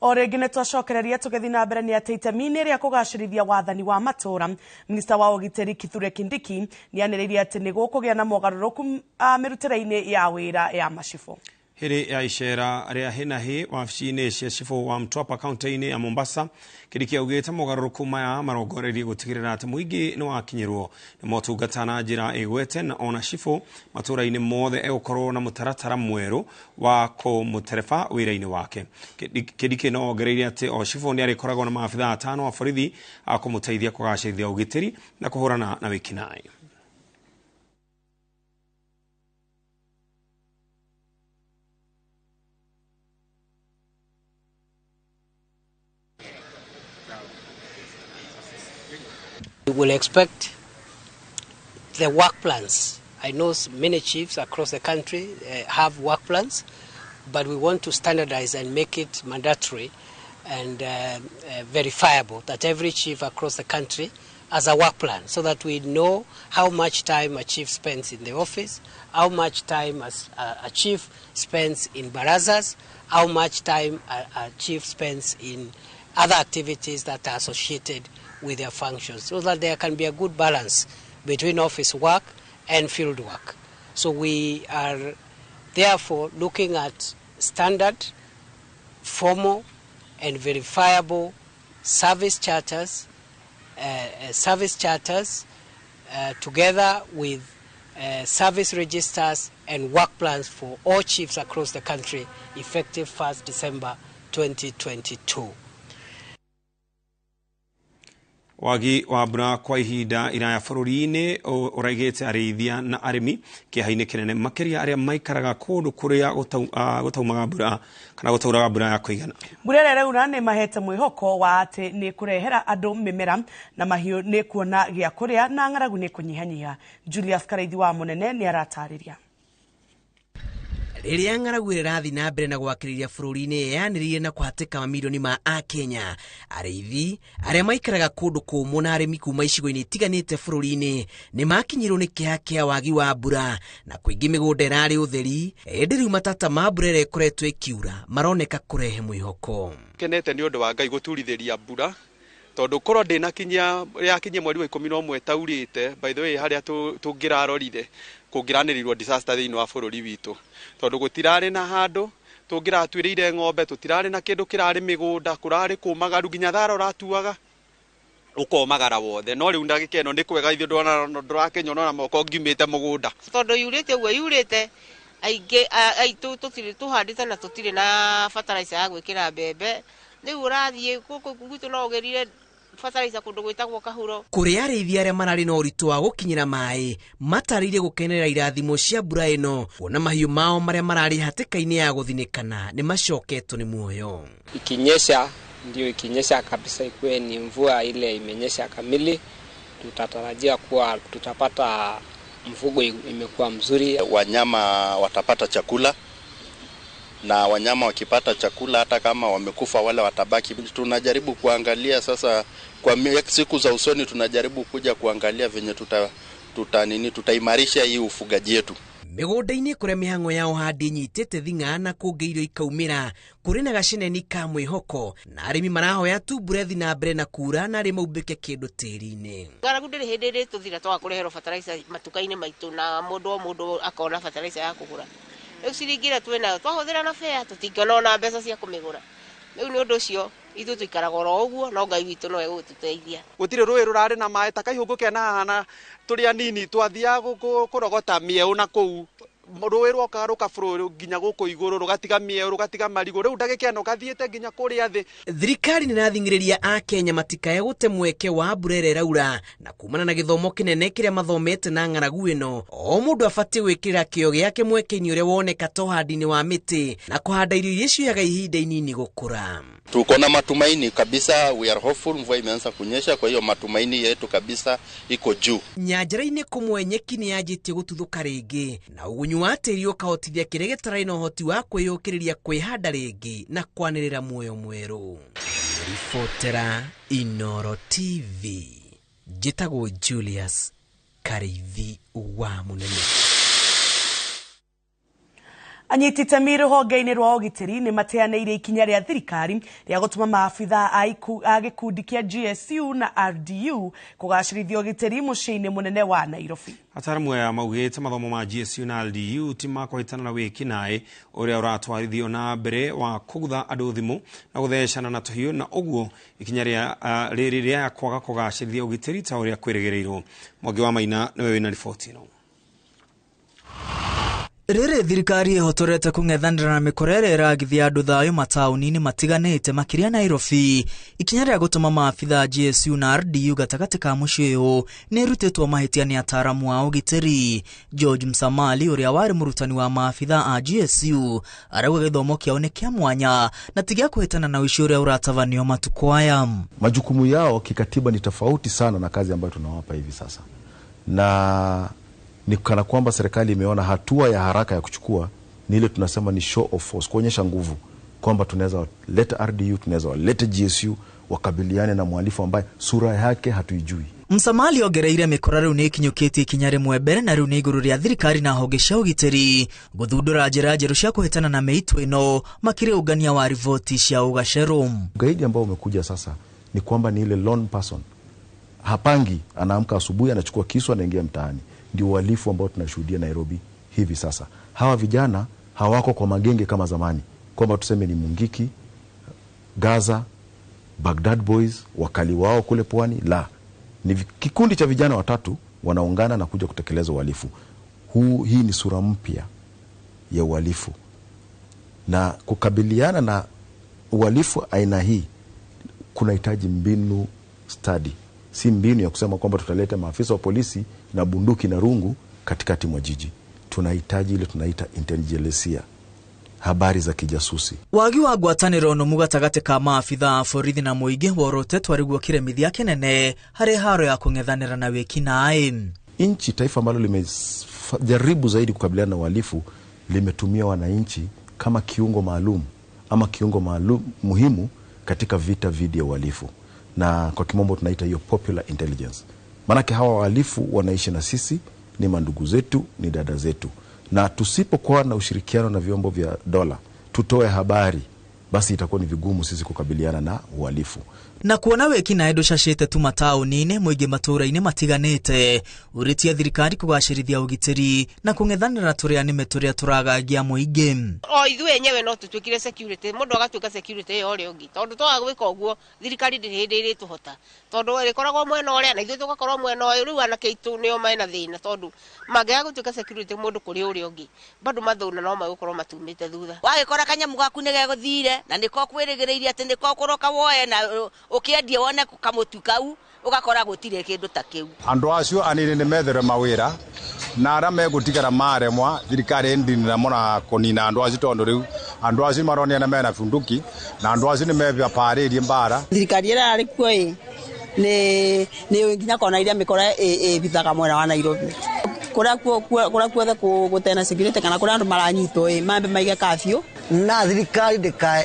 O rĩngĩ nĩ twacokereria tũgĩthiĩ na mbere nĩ atĩ itemi-inĩ rĩa kũgacĩrithia wathani wa matũũra, minista wa ũgitĩri Kithure Kindiki nĩ anĩrĩirie atĩ nĩ gũkũgĩa na mogarũrũku mĩrutĩre-inĩ ya wĩra ya macibũ. Hĩrĩ ya icera rĩa hĩnahĩ wabici-inĩ cia cibũ wa Mtwapa kaunti-inĩ ya Mombasa, Kindiki augĩte mogarũrũku maya marongoreirie gũtigĩrĩra atĩ mũingĩ nĩ wakinyĩrwo nĩ motungata na njĩra ĩgwete na ona cibũ matũũra-inĩ mothe egũkorwo na mũtaratara mwerũ wa kũmũtereba wĩra-inĩ wake. Kindiki no ongereire atĩ o cibũ nĩ arĩkoragwo na maabithaa atano a borithi a kũmũteithia kũgacĩrithia ũgitĩri na kũhũrana na wĩkinaĩ. We will expect The work plans. I know many chiefs across the country have work plans, but we want to standardize and make it mandatory and verifiable that every chief across the country has a work plan, so that we know how much time a chief spends in the office, how much time a chief spends in barazas, how much time a chief spends in other activities that are associated with their functions, so that there can be a good balance between office work and field work. So we are therefore looking at standard, formal, and verifiable service charters together with service registers and work plans for all chiefs across the country, effective 1st December 2022. Wagi wa mbura kwa ihinda iraya bũrũri-inĩ ũraigĩte arĩithia na arĩmi kĩeha-inĩ kĩnene makĩria arĩa maikaraga kũndũ kũrĩa gũtaumaga mbura kana gũtauraga mbura ya kũigana. Mbura ĩrĩa ĩraura nĩ mahete mwĩhoko wa atĩ nĩ kũrehera andũ mĩmera na mahiũ nĩ kuona gĩa kũrĩa na ng'aragu nĩ kũnyihanyiha. Julius Karaithi wa Mũnene nĩ aratarĩria. Rĩrĩa ng'aragu ĩrathiĩ na mbere na gwakĩrĩria bũrũri-inĩ yanĩrĩire na kũhatĩka mamirioni ma akenya, arĩithi arĩa maikaraga kũndũ kũmũ na arĩmi kuma icigo-inĩ itiganĩte bũrũri-inĩ nĩ makinyĩrwo nĩ kĩeha kĩa wagi wa mbura na kũingĩ mĩgũnda ĩrarĩ ũtheri, ĩndĩ rĩu matata ma mbura ĩrĩa ĩkoretwo ĩkiura maroneka kũrehe mwĩhoko. Kenete nĩ ũndũ wa Ngai gũturithĩria mbura tondũ korwo ndĩnakinyia yakinyia mweri wa 11 taurĩte, by the way harĩa tũngĩrarorire kũngĩranĩrĩirwo disaster thĩinĩ wa bũrũri witũ tondũ gũtirarĩ na handũ tũngĩratuĩrĩire ng'ombe, tũtirarĩ na kĩndũ kĩrarĩ mĩgũnda, kũrarĩ kũmagaru nginya thara ũratuaga ũkomagara wothe. No rĩu ndagĩka ĩno nĩ kwega ithuĩ ndũrakĩnyona na moko ngiumĩte mũgũnda tondũ yurĩte ũguo yurĩte aingĩ aitũ tũtirĩ tũhandĩte na tũtirĩ na fertilizer ya gwĩkĩra mbembe. Rĩu ũrathiĩ gũkũ gwitũ no ũgerire fertilizer kũndũ gwĩtagwo Kahuro. Kũrĩ arĩithi arĩa mararĩ na ũritũ wa gũkinyĩra maĩ matarĩirie gũkenerera irathimo cia mbura ĩno kuona mahiũ mao marĩa mararĩ hatĩka-inĩ ya gũthinĩkana nĩ macoketwo nĩ muoyo. Ikinyesha ndio ikinyesha kabisa, ikuwe ni mvua ile imenyesha kamili, tutatarajia kuwa tutapata mfugo imekuwa mzuri, wanyama watapata chakula, na wanyama wakipata chakula hata kama wamekufa wale watabaki. Tunajaribu kuangalia sasa kwa siku za usoni, tunajaribu kuja kuangalia venye tutaimarisha hii ufugaji yetu. Mĩgũnda-inĩ kũrĩa mĩhang'o ya ũhandi ĩnyitĩte thing'a na kũngĩ irio ikaumĩra kũrĩ na gaceneni ka mwĩhoko na arĩmi marahoya tu mbura ĩthiĩ na mbere na kura na arĩ maumbĩke kĩndũ tĩri-inĩ. Ng'aragu ndĩrĩ hĩndĩ ĩrĩ tũthira twaga kũreherwo fertilizer matuka-inĩ maitũ na mũndũ o mũndũ akona fertilizer ya kũgũra. Rĩu ciringi ĩrĩa twĩnayo twahũthĩra na bea tũtingĩona ona mbeca cia kũmĩgũra. Rĩu nĩ ũndũ ũcio ithuĩ tũikaraga oro ũguo no Ngai witũ no egũgĩtũteithia. Gũtirĩ rũĩ rũrarĩ na maĩ ta kaihũngũ kena haha tũrĩ anini twathiaga kũrogota mĩeũ na kũu rũĩ rwokaga rũkabũrũ nginya gũkũ igũrũ rũgatiga mĩeũ rũgatiga marigũ. Rĩu ndagĩka ĩno gathiĩte nginya kũrĩa thĩ. Thirikari nĩ ĩrathing'ĩrĩria akenya matikae gũte mweke wa mbura ĩrĩa ĩraura na kumana na gĩthomo kĩnene kĩrĩa mathomete na ng'aragu ĩno o mũndũ abatiĩ gwĩkĩrĩra kĩo gĩake mweke-inĩ ũrĩa woneka ta ũhandi-inĩ wa mĩtĩ na kũhanda irio iria cioyaga ihinda inini gũkũra. Tuko na matumaini kabisa, we are hopeful. Mvua imeanza kunyesha, kwa hiyo matumaini yetu kabisa iko juu. Nyanjara-inĩ kũmwe nyeki nĩ yanjĩtie gũtuthũka rĩngĩ na ũgunyu wa tĩri ũkahotithia kĩrĩa gĩtarĩ na ũhoti wa kwĩyũkĩrĩria kwĩhanda rĩngĩ na kwanĩrĩra muoyo mwerũ. Ribotera Inoro TV, njĩtagwo Julius Karaithi wa Mũnene. Anyiti itemi rũhonge-inĩ rwa ũgitĩri nĩ mateanĩirie ikinya rĩa thirikari rĩa gũtũma maabitha a gĩkundi kĩa GSU na RDU kũgacĩrithia ũgitĩri mũciĩ-inĩ mũnene wa Nairobi. Ataaramu aya maugĩte mathomo ma GSU na RDU ti ma kũhĩtana na wĩkinaĩ ũrĩa ũratwarithio na mbere wa kũgutha andũ thimũ na gũthecana na tũhiũ, na ũguo ikinya rĩrĩ rĩa kwaga kũgacĩrithia ũgitĩri ta ũrĩa kwĩrĩgĩrĩirwo. Mwangi wa Maina nĩwe wĩna riboti ĩno. Rĩrĩ thirikari ĩhotorete kũng'ethanĩra na mĩkora ĩrĩa ĩragithia andũ thayũ mataũni-inĩ matiganĩte makĩria Nairobi, ikinya rĩa gũtũma maabitha GSU na RDU gatagatĩ ka mũciĩ ũyũ nĩ ĩrutĩtwo mahĩtia nĩ ataaramu a ũgitĩri. George Msamali ũrĩa warĩ mũrutani wa maabitha a GSU arauga gĩthomo kĩao nĩ kĩa mwanya na ti gĩa kũhĩtana na ũici ũrĩa ũratabanio matukũ aya. Majukumu yao kikatiba ni tofauti sana na kazi ambayo tunawapa hivi sasa, na Ni kana kwamba serikali imeona hatua ya haraka ya kuchukua ni ile tunasema ni show of force, kuonyesha nguvu kwamba tunaweza leta RDU, tunaweza walete GSU wakabiliane na mhalifu ambaye sura yake hatuijui. Msamali ongereire mĩkora rĩu nĩ ĩkinyũkĩtie ikinya rĩmwe mbere na rĩu nĩ igũrũ rĩa thirikari na honge cia ũgitĩri gũthundũra njĩra njerũ cia kũhĩtana na mĩitũ ĩno makĩria ũngania wa riboti cia ũgacerũ. Ugaidi ambao umekuja sasa ni kwamba ni ile lone person, hapangi, anaamka asubuhi, anachukua kisu, anaingia mtaani. Ndio uhalifu ambao tunashuhudia Nairobi hivi sasa. Hawa vijana hawako kwa magenge kama zamani, kwamba tuseme ni Mungiki, Gaza, Baghdad Boys, wakali wao kule pwani. La, ni kikundi cha vijana watatu wanaungana na kuja kutekeleza uhalifu huu. Hii ni sura mpya ya uhalifu, na kukabiliana na uhalifu aina hii kunahitaji mbinu stadi, si mbinu ya kusema kwamba tutaleta maafisa wa polisi na bunduki na rungu katikati mwa jiji. Tunahitaji ile tunaita intelijensia, habari za kijasusi. Wagi wa ngwatanĩro nũmu gatagatĩ ka maabitha a borithi na mũingĩ worotetwo arĩguo kĩremithia kĩnene harĩ haro ya kũng'ethanĩra na wĩkinaĩ. Nchi, taifa ambalo limejaribu zaidi kukabiliana na uhalifu limetumia wananchi kama kiungo maalum ama kiungo maalum muhimu katika vita dhidi ya uhalifu, na kwa kimombo tunaita hiyo popular intelligence. Maanake hawa wahalifu wanaishi na sisi, ni mandugu zetu, ni dada zetu, na tusipokuwa na ushirikiano na vyombo vya dola tutoe habari, basi itakuwa ni vigumu sisi kukabiliana na uhalifu. Na kuona wĩkinaĩ ndũcacĩte tu mataũni-inĩ mũingĩ matũũra-inĩ matiganĩte ũrĩtie thirikari kũgacĩrithia ũgitĩri na kũng'ethanĩra tũrĩa nĩme tũrĩa tũragagia mũingĩ. O ithuĩ enyewe no tũtuĩkire security, mũndũ agatuĩka security ya ũrĩa ũngĩ, tondũ twaga gwĩka ũguo thirikari ndĩrĩ hĩndĩ ĩrĩtũhota, tondũ ĩrĩkoragwo mwena ũrĩa na ithuĩ tũgakorwo mwena ũyũ. Rĩu anake aitũ nĩo mena thĩna, tondũ mangĩaga gũtuĩka security mũndũ kũrĩ ũrĩa ũngĩ, bado mathũna no magũkorwo matumĩte thutha. Wagĩkora kanyamũ gaku nĩ gegũthire na nĩko kwĩrĩgĩrĩirie atĩ nĩko kũroka woe na ũkĩendie wone kamũtu kau, ũgakora gũtirĩ kĩndũ ta kĩu. Andũ acio anini nĩ metherwe mawĩra, na arĩa megũtigara maremwa, thirikari ndinira mũna kũnina andũ acio, tondũ rĩu andũ acio maronania mena bunduki na andũ acio nĩ mebaparĩrie mbara. Thirikari ĩrĩa yarĩ kuo ĩ nĩ nginya kona iria mĩkora ĩbithaga mwena wa Nairobi, kũrĩa kuothe gũtena security kana kũrĩa andũ maranyitwo ĩ mambe maige kafyu. Na thirikari ndĩkae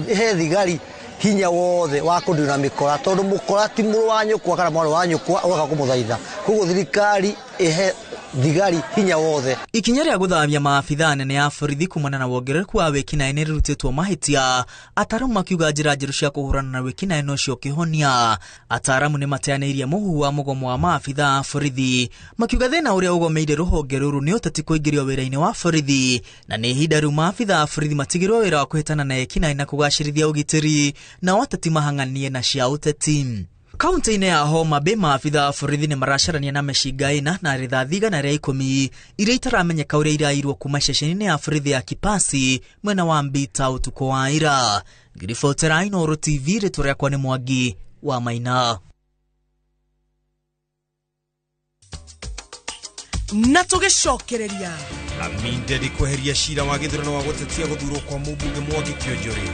ĩhe thigari hinya wothe wa kũnina mĩkora, tondũ mũkora ti mũrũ wa nyũkwa kana mwarĩ wa nyũkwa ũgoka kũmũthaitha. Koguo thirikari ĩhe thigari hinya wothe. Ikinya rĩa gũthamia maabitha anene a borithi kumana na wongerereku wa wĩkinaĩ nĩ rĩrutĩtwo mahĩtia, ataaramu makiuga njĩra njerũ cia kũhũrana na wĩkinaĩ nocio kĩhonia. Ataaramu nĩ mateanĩirie mũhuhu wa mũgomo wa maabitha a borithi, makiuga thĩna ũrĩa ũgomeire rũhonge rũrũ nĩ ũteti kũingĩrio wĩra-inĩ wa borithi, na nĩ ihinda rĩu maabitha a borithi matigĩrwo wĩra wa kũhĩtana na ekinaĩ na kũgacĩrithia ũgitĩri, nao ateti mahang'anie na cia ũteti. Kaunti-inĩ ya Homa Bay, maabitha a borithi nĩ maracarania na mĩcinga 4 na rithathi 110 iria itaramenyeka ũrĩa irairwo kuma ceceni-inĩ ya borithi ya Kipasi mwena wa Mbita ũtukũ wa ira. Ngiribotera Inooro TV, rĩtwa rĩakwa nĩ Mwangi wa Maina. Na tũgĩcokereria. Lamin Dedi kweheria cira wa gĩthurano wa gũtetia gũthurwo kwa mũmbunge Mwangi Kĩonjũrĩ.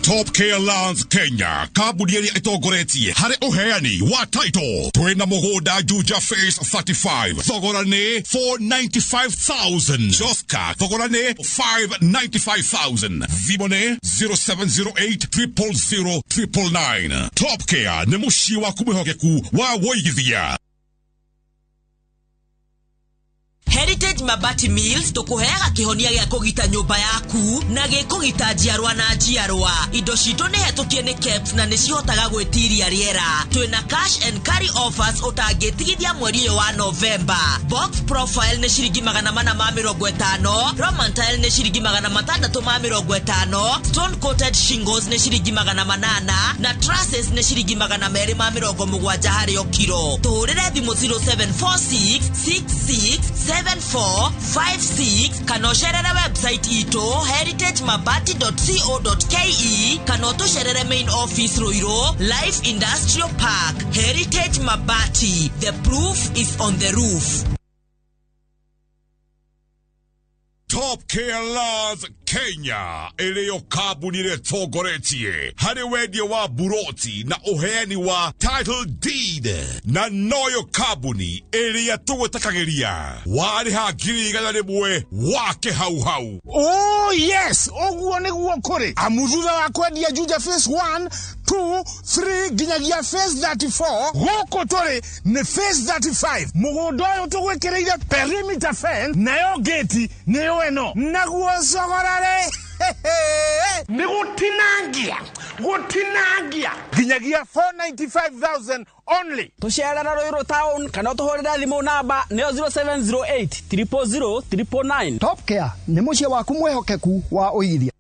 Top Care Lands Kenya, kambuni ĩrĩa ĩtongoretie harĩ ũheani wa title. Twĩna mũgũnda Juja Phase 35, thogora nĩ 495,000. Joska, thogora nĩ 595,000. Thimũ nĩ 0708 000 999. Top Care nĩ mũciĩ waku mwĩhokeku wa wũigithia. Heritage Mabati Mills tũkũheaga kĩhonia gĩa kũgita nyũmba yaku na gĩkũgita njiarwa na njiarwa. Indo citũ nĩ hetũkie nĩ KEBS na nĩ cihotaga gwĩtiria rĩera. Twĩna cash and carry offers ũtangĩtigithia mweri ũyũ wa Novemba. Box profile nĩ ciringi 450, Roman tile nĩ ciringi 650, stone coated shingles nĩ ciringi 800 na trusses nĩ ciringi 270 harĩ o kiro. Tũhũrĩre thimũ 0746 66 7456 kana ũcerere website itũ heritagemabati.co.ke kana ũtũcerere main office Ruiru Life Industrial Park. Heritage Mabati, the proof is on the roof. Top Top Care Lands Kenya ĩrĩyo kambuni ĩrĩa ĩtongoretie harĩ wendia wa buroti na ũheani wa title deed, na noyo kambuni ĩrĩa tũgũtakagĩria warĩha 100,000 wake hau hau. Oh yes, ũguo nĩguo kũrĩ. Amu thutha wa kwendia Juja phase 1, 2, 3 nginyagia phase 34, gũkũ tũrĩ nĩ phase 35. Mũgũnda ũyũ tũgwĩkĩrĩire perimeter fence, nayo gate nĩyo ĩno. Naguo thogora rĩ, nĩ gũtinangia, gũtinangia nginyagia 495,000 only. Tũcerera Ruiru town kana ũtũhũrĩre thimũ namba nĩyo 0708 000 999. Top Care nĩ mũciĩ waku mwĩhokeku wa ũigithia.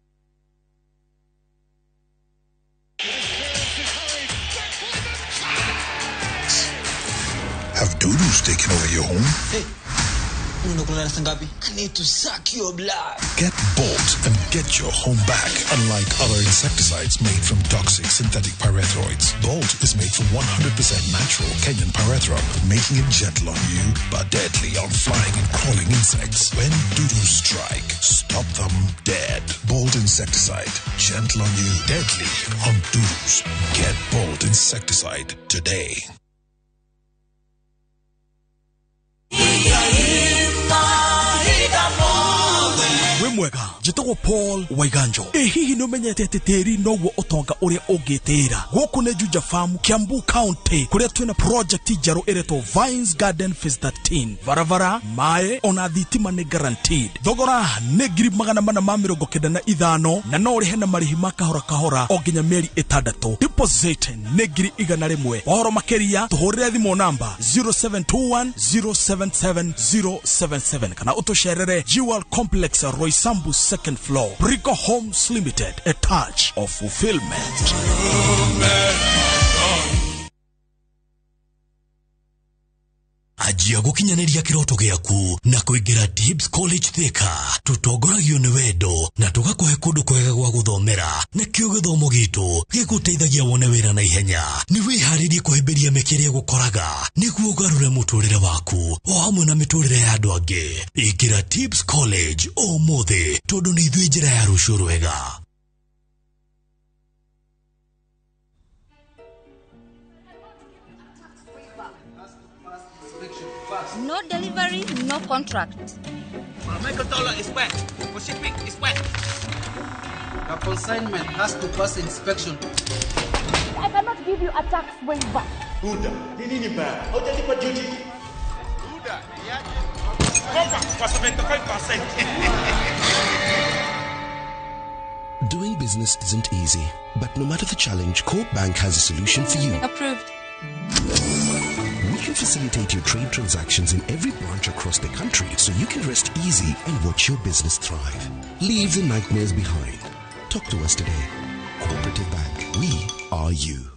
Have dudus taken over your home? Hey. I need to suck your blood. Get Bolt and get your home back. Unlike other insecticides made from toxic synthetic pyrethroids, Bolt is made from 100% natural Kenyan pyrethrum, making it gentle on you but deadly on flying and crawling insects. When dudus strike, stop them dead. Bolt insecticide, gentle on you, deadly on dudus. Get Bolt insecticide today. Mwega njĩtagwo Paul Waiganjo. Ĩ hihi nĩ ũmenyete atĩ tĩri noguo ũtonga ũrĩa ũngĩtĩĩra? Gũkũ nĩ Juja Farm, Kiambu County, kũrĩa twĩna project njerũ ĩretwo Vines Garden Phase 13. Barabara, maĩ ona thitima nĩ guaranteed. Thogora nĩ 495,000 na no ũrĩhe na marĩhi ma kahora kahora o nginya mĩeri 6. Deposit nĩ 100,000. Ũhoro makĩria tũhũrĩre thimũ namba 0721 077 077 kana ũtũcerere Jewel Complex, Roysambu second floor. Brico Homes Limited, a touch of fulfillment. Anjia gũkinyanĩria kĩroto gĩaku na kũingĩra Dibs College Thika. Tũtongoragio nĩ wendo na tũgakũhe kũndũ kwega gwa gũthomera, nakĩo gĩthomo gitũ gĩgũteithagia wone wĩra na ihenya. Nĩ wĩharĩrie kũhĩmbĩria mĩeke ĩrĩa ĩgũkoraga nĩguo ũgarũre mũtũrĩre waku o hamwe na mĩtũrĩre ya andũ angĩ. Ingĩra Dibs College ũmũthĩ tondũ nĩ ithuĩ njĩra ya rũciũ rwega. No delivery, no contract. Michael Dollar is wet. For shipping is wet. The consignment has to pass inspection. I cannot give you a tax waiver. Buda, ni nini baya? Hujalipa duty. Buda, cover for 75%. Doing business isn't easy, but no matter the challenge, Corp Bank has a solution for you. Approved. We can facilitate your trade transactions in every branch across the country so you can rest easy and watch your business thrive. Leave the nightmares behind. Talk to us today. Cooperative Bank. We are you.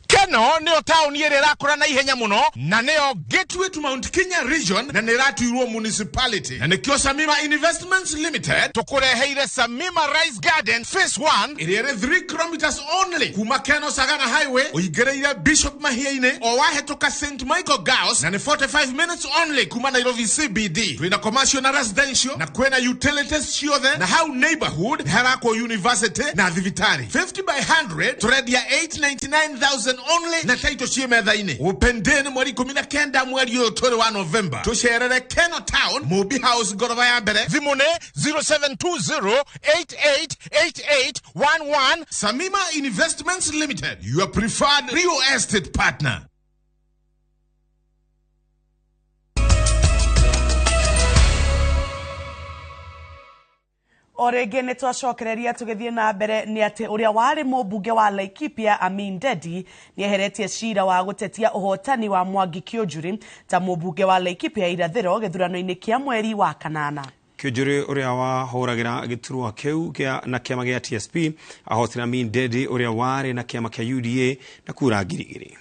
Keno nĩyo taũni ĩrĩa ĩrakũra na ihenya mũno na nĩyo gateway to Mount Kenya region na nĩ ĩratuirwo municipality, na nĩkĩo Samima Investments Limited tũkũreheire Samima Rice Garden Phase 1 ĩrĩa ĩrĩ 3 kilometers only kuma Keno Sagana Highway ũingĩrĩire Bishop Mahia-inĩ o wahĩtũka St Michael Girls, na nĩ 45 minutes only kuma Nairobi CBD. Twĩna commercial na residential na kwĩna utilities ciothe, na hau neighborhood nĩ harakwo university na thibitarĩ. 50 by 100 tũrendia 899,000 only na title ciĩ metha-inĩ. Open day nĩ mweri 19 mweri ũyũ tũrĩ wa November. Tũcerere Keno Town, Mobi House, ngoroba ya mbere. Thimũ nĩ 0720888811. Samima Investments Limited, your preferred real estate partner. O rĩngĩ nĩ twacokereria tũgĩthiĩ na mbere nĩ atĩ ũrĩa warĩ mũmbunge wa Laikipia Amin Dedi nĩ eheretie cira wa gũtetia ũhotani wa Mwangi Kĩũnjũri ta mũmbunge wa Laikipia irathĩro gĩthurano-inĩ kĩa mweri wa kanana. Kĩũnjũri ũrĩa wahũragĩra gĩturwa kĩu na kĩama gĩa TSP ahotire Amin Dedi ũrĩa warĩ na kĩama kĩa UDA na kura 2,000.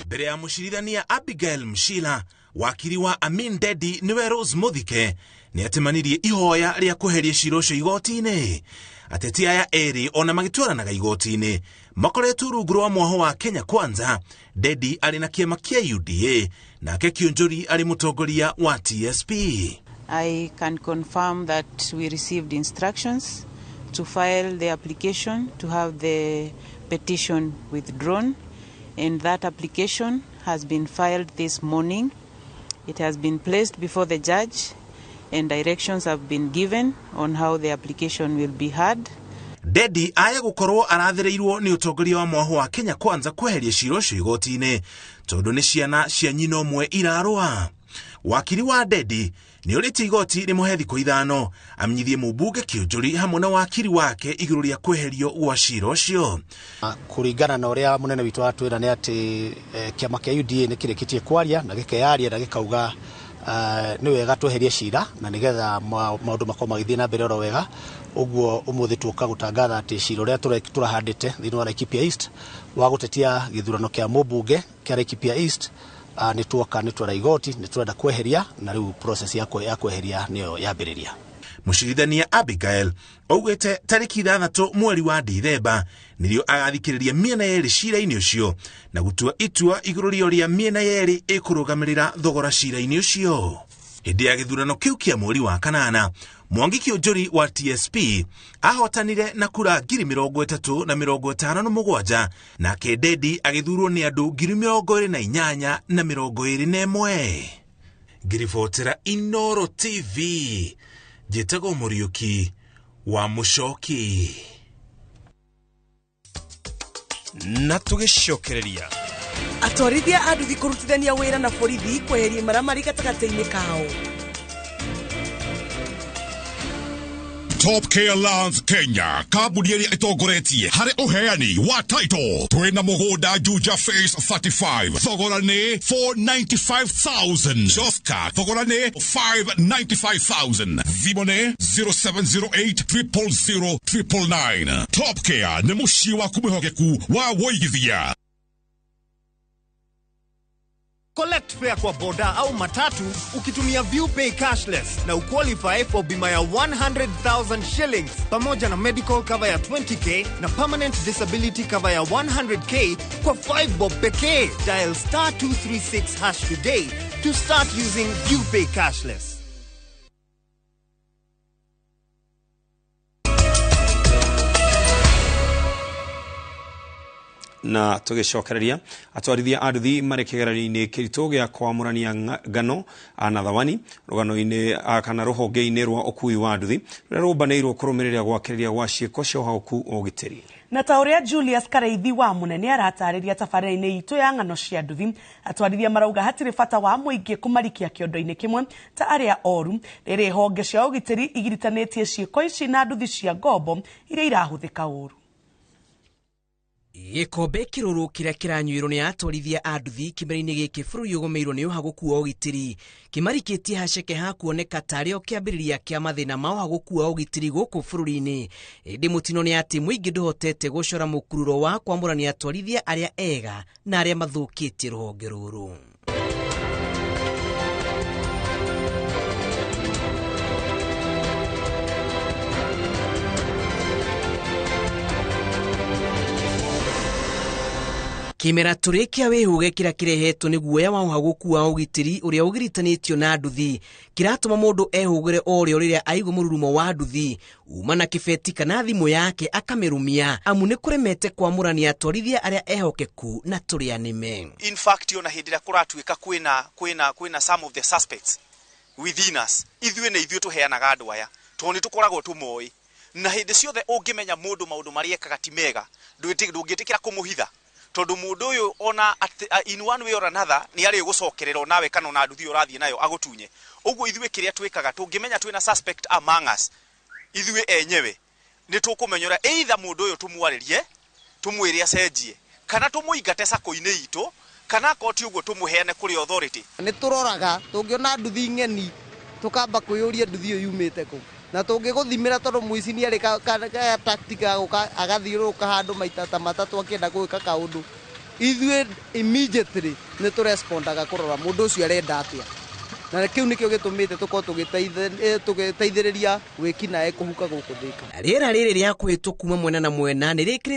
Mbere ya mũcirithania Abigail Mshila, wakiri wa Amin Dedi niwe Rose Muthike nĩ atemanirie ihoya rĩa kweheria cira ũcio igoti-inĩ. Ateti aya erĩ ona magĩtwaranaga igoti-inĩ Makoretwo rungu rwa mwaho wa Kenya Kwanza. Ndedi arĩ na kĩama kĩa UDA, nake Kiunjuri arĩ mũtongoria wa TSP. I can confirm that we received instructions to file the application to have the petition withdrawn, and that application has been filed this morning. It has been placed before the judge and directions have been given on how the application will be heard. Ndedi aya gukorwo arathĩrĩirwo nĩ ũtongoria wa mwaho wa Kenya Kwanza kweheria cira ũcio igoti-inĩ tondũ nĩ ciana cia nyina ũmwe irarũa. Wakiri wa Ndedi nĩ ũrĩtie igoti rĩmũhe thikũ 5 amenyithie mũmbunge Kiunjuri hamwe na wakiri wake igũrũ rĩa kweherio gwa cira ũcio. Kũringana na ũrĩa mũnene witũ atwĩra nĩ atĩ kĩama kĩa UDA nĩ kĩrĩkĩtie kwaria na gĩkeyaria na gĩkauga nĩ wega tweherie cira na nĩgetha maũndũ makorwo magĩthiĩ na mbere oro wega. Ũguo ũmũthĩ tuoka gũtangatha atĩ cira ũrĩa tũrahandĩte thĩinĩ wa Laikipia East wa gũtetia gĩthurano kĩa mũmbunge kĩa Laikipia East nĩ tuoka nĩ twara igoti nĩ tũrenda kweheria na rĩu process ya kweheria nĩyo yambĩrĩria. Mũcirithania Abigail augĩte tarĩki 6 mweri wa Dithemba nĩrĩo agathikĩrĩria mĩena yerĩ cira-inĩ ũcio na gũtua itua igũrũ rĩa ũrĩa mĩena yerĩ ĩkũrũgamĩrĩra thogora cira-inĩ ũcio. Hĩndĩ ya gĩthurano kĩu kĩa mweri wa 8, Mwangi Kiunjuri wa TSP ahotanire na kura 30,057, nake Ndedi agĩthurwo nĩ andũ 28,021. Ngiribotera Inoro TV, njĩtagwo Mũriũki wa Mũcoki. Na tũgĩcokereria atwarithia a nduthi kũrutithania wĩra na borithi kweheria maramari gatagatĩ-inĩ kao. Top Care Lands Kenya, kambuni ĩrĩa ĩtongoretie harĩ ũheani wa title. Twĩna mũgũnda Juja Phase 35, thogora nĩ 495,000. Joska, thogora nĩ 595,000. Thimũ nĩ 0708 000 999. Top Care nĩ mũciĩ waku mwĩhokeku wa wũigithia. Collect fare kwa boda au matatu ukitumia ViewPay cashless na uqualify for bima ya 100,000 shillings pamoja na medical cover ya 20k na permanent disability cover ya 100k kwa 5 bob pekee. Dial star 236 hash today to start using ViewPay cashless. Na tũgĩcokereria atwarithia a nduthi marĩ kĩgeranio-inĩ kĩritũ gĩa kwamũrania ngano na thawani rũgano-inĩ kana rũhonge-inĩ rwa ũkui wa nduthi rũrĩa rũmbanĩirwo kũrũmĩrĩra gwakĩrĩria gwa ciĩko cia ũhagũku wa ũgitĩri. Na ta ũrĩa Julius Kareithi wa Mũnene aratarĩria tabarĩra-inĩ itũ ya ng'ano cia nduthi, atwarithia marauga hatirĩ bata wa mũingĩ kũmarikia kĩondo-inĩ kĩmwe ta arĩa oru, rĩrĩ honge cia ũgitĩri igiritanĩtie ciĩko ici na nduthi cia ngombo iria irahũthĩka ũru. Gĩkombe kĩrũrũ kĩrĩa kĩranyuĩrwo nĩ atwarithia a nduthi kĩmera-inĩ gĩkĩ bũrũri ũgũmĩirwo nĩ ũhagũku wa ũgitĩri kĩmarikĩtie haceke ha kuoneka tarĩ o kĩambĩrĩria kĩa mathĩna ma ũhagũku wa ũgitĩri gũkũ bũrũri-inĩ. Ĩndĩ mũtino nĩ atĩ mũingĩ ndũhotete gũcora mũkururo wa kwamũrania atwarithia arĩa ega na arĩa mathũkĩtie rũhonge rũrũ. Kĩmera tũrĩ kĩa wĩhũge kĩrĩa kĩrehetwo nĩ guoya wa ũhagũku wa ũgitĩri ũrĩa ũgiritanĩtio na nduthi kĩratũma mũndũ ehũgĩre o rĩo rĩrĩa aigua mũrurumo wa nduthi uma na kĩbeti kana thimũ yake akamĩrumia, amu nĩ kũremete kwamũrania atwarithia arĩa ehokeku na tũrĩa nĩme. In fact, ona hĩndĩ ĩrĩa kũratuĩka kwĩna some of the suspects within us, ithuĩ nĩ ithuĩ tũheanaga andũ aya tondũ nĩ tũkoragwo tũmoĩ, na hĩndĩ ciothe ũngĩmenya mũndũ maũndũ marĩa ekaga ti mega ndũngĩtĩkĩra kũmũhitha tondu mundu uyu ona in one way or another ni ari gucokerera nawe kana ona nduthi urathie nayo agutunye. Uguo ithuĩ kiria twikaga tungimenya twina suspect among us, ithuĩ enyewe ni tukumenyora either mundu uyu tumwaririe tumwire acenjie kana tumuingate sako-inĩ itu kana koti uguo tumuheane kuri authority. Ni turoraga tungiona nduthi ng'eni tukamba kwiyuria nduthi iyo yumite ku na tungiguthimira tondu muici ni ari ka tactic aguka agathiururuka handu maita ta matatu akienda gwika kaundu, ithuĩ immediately ni turespondaga kurora mundu ucio arenda atia, na kiu nikio gitumite tukorwo tugiteithiriria wikinae kuhuka guku Thika. Rĩera rĩrĩ rĩa kũhĩtwo kuma mwena na mwena nĩ rĩkĩrĩte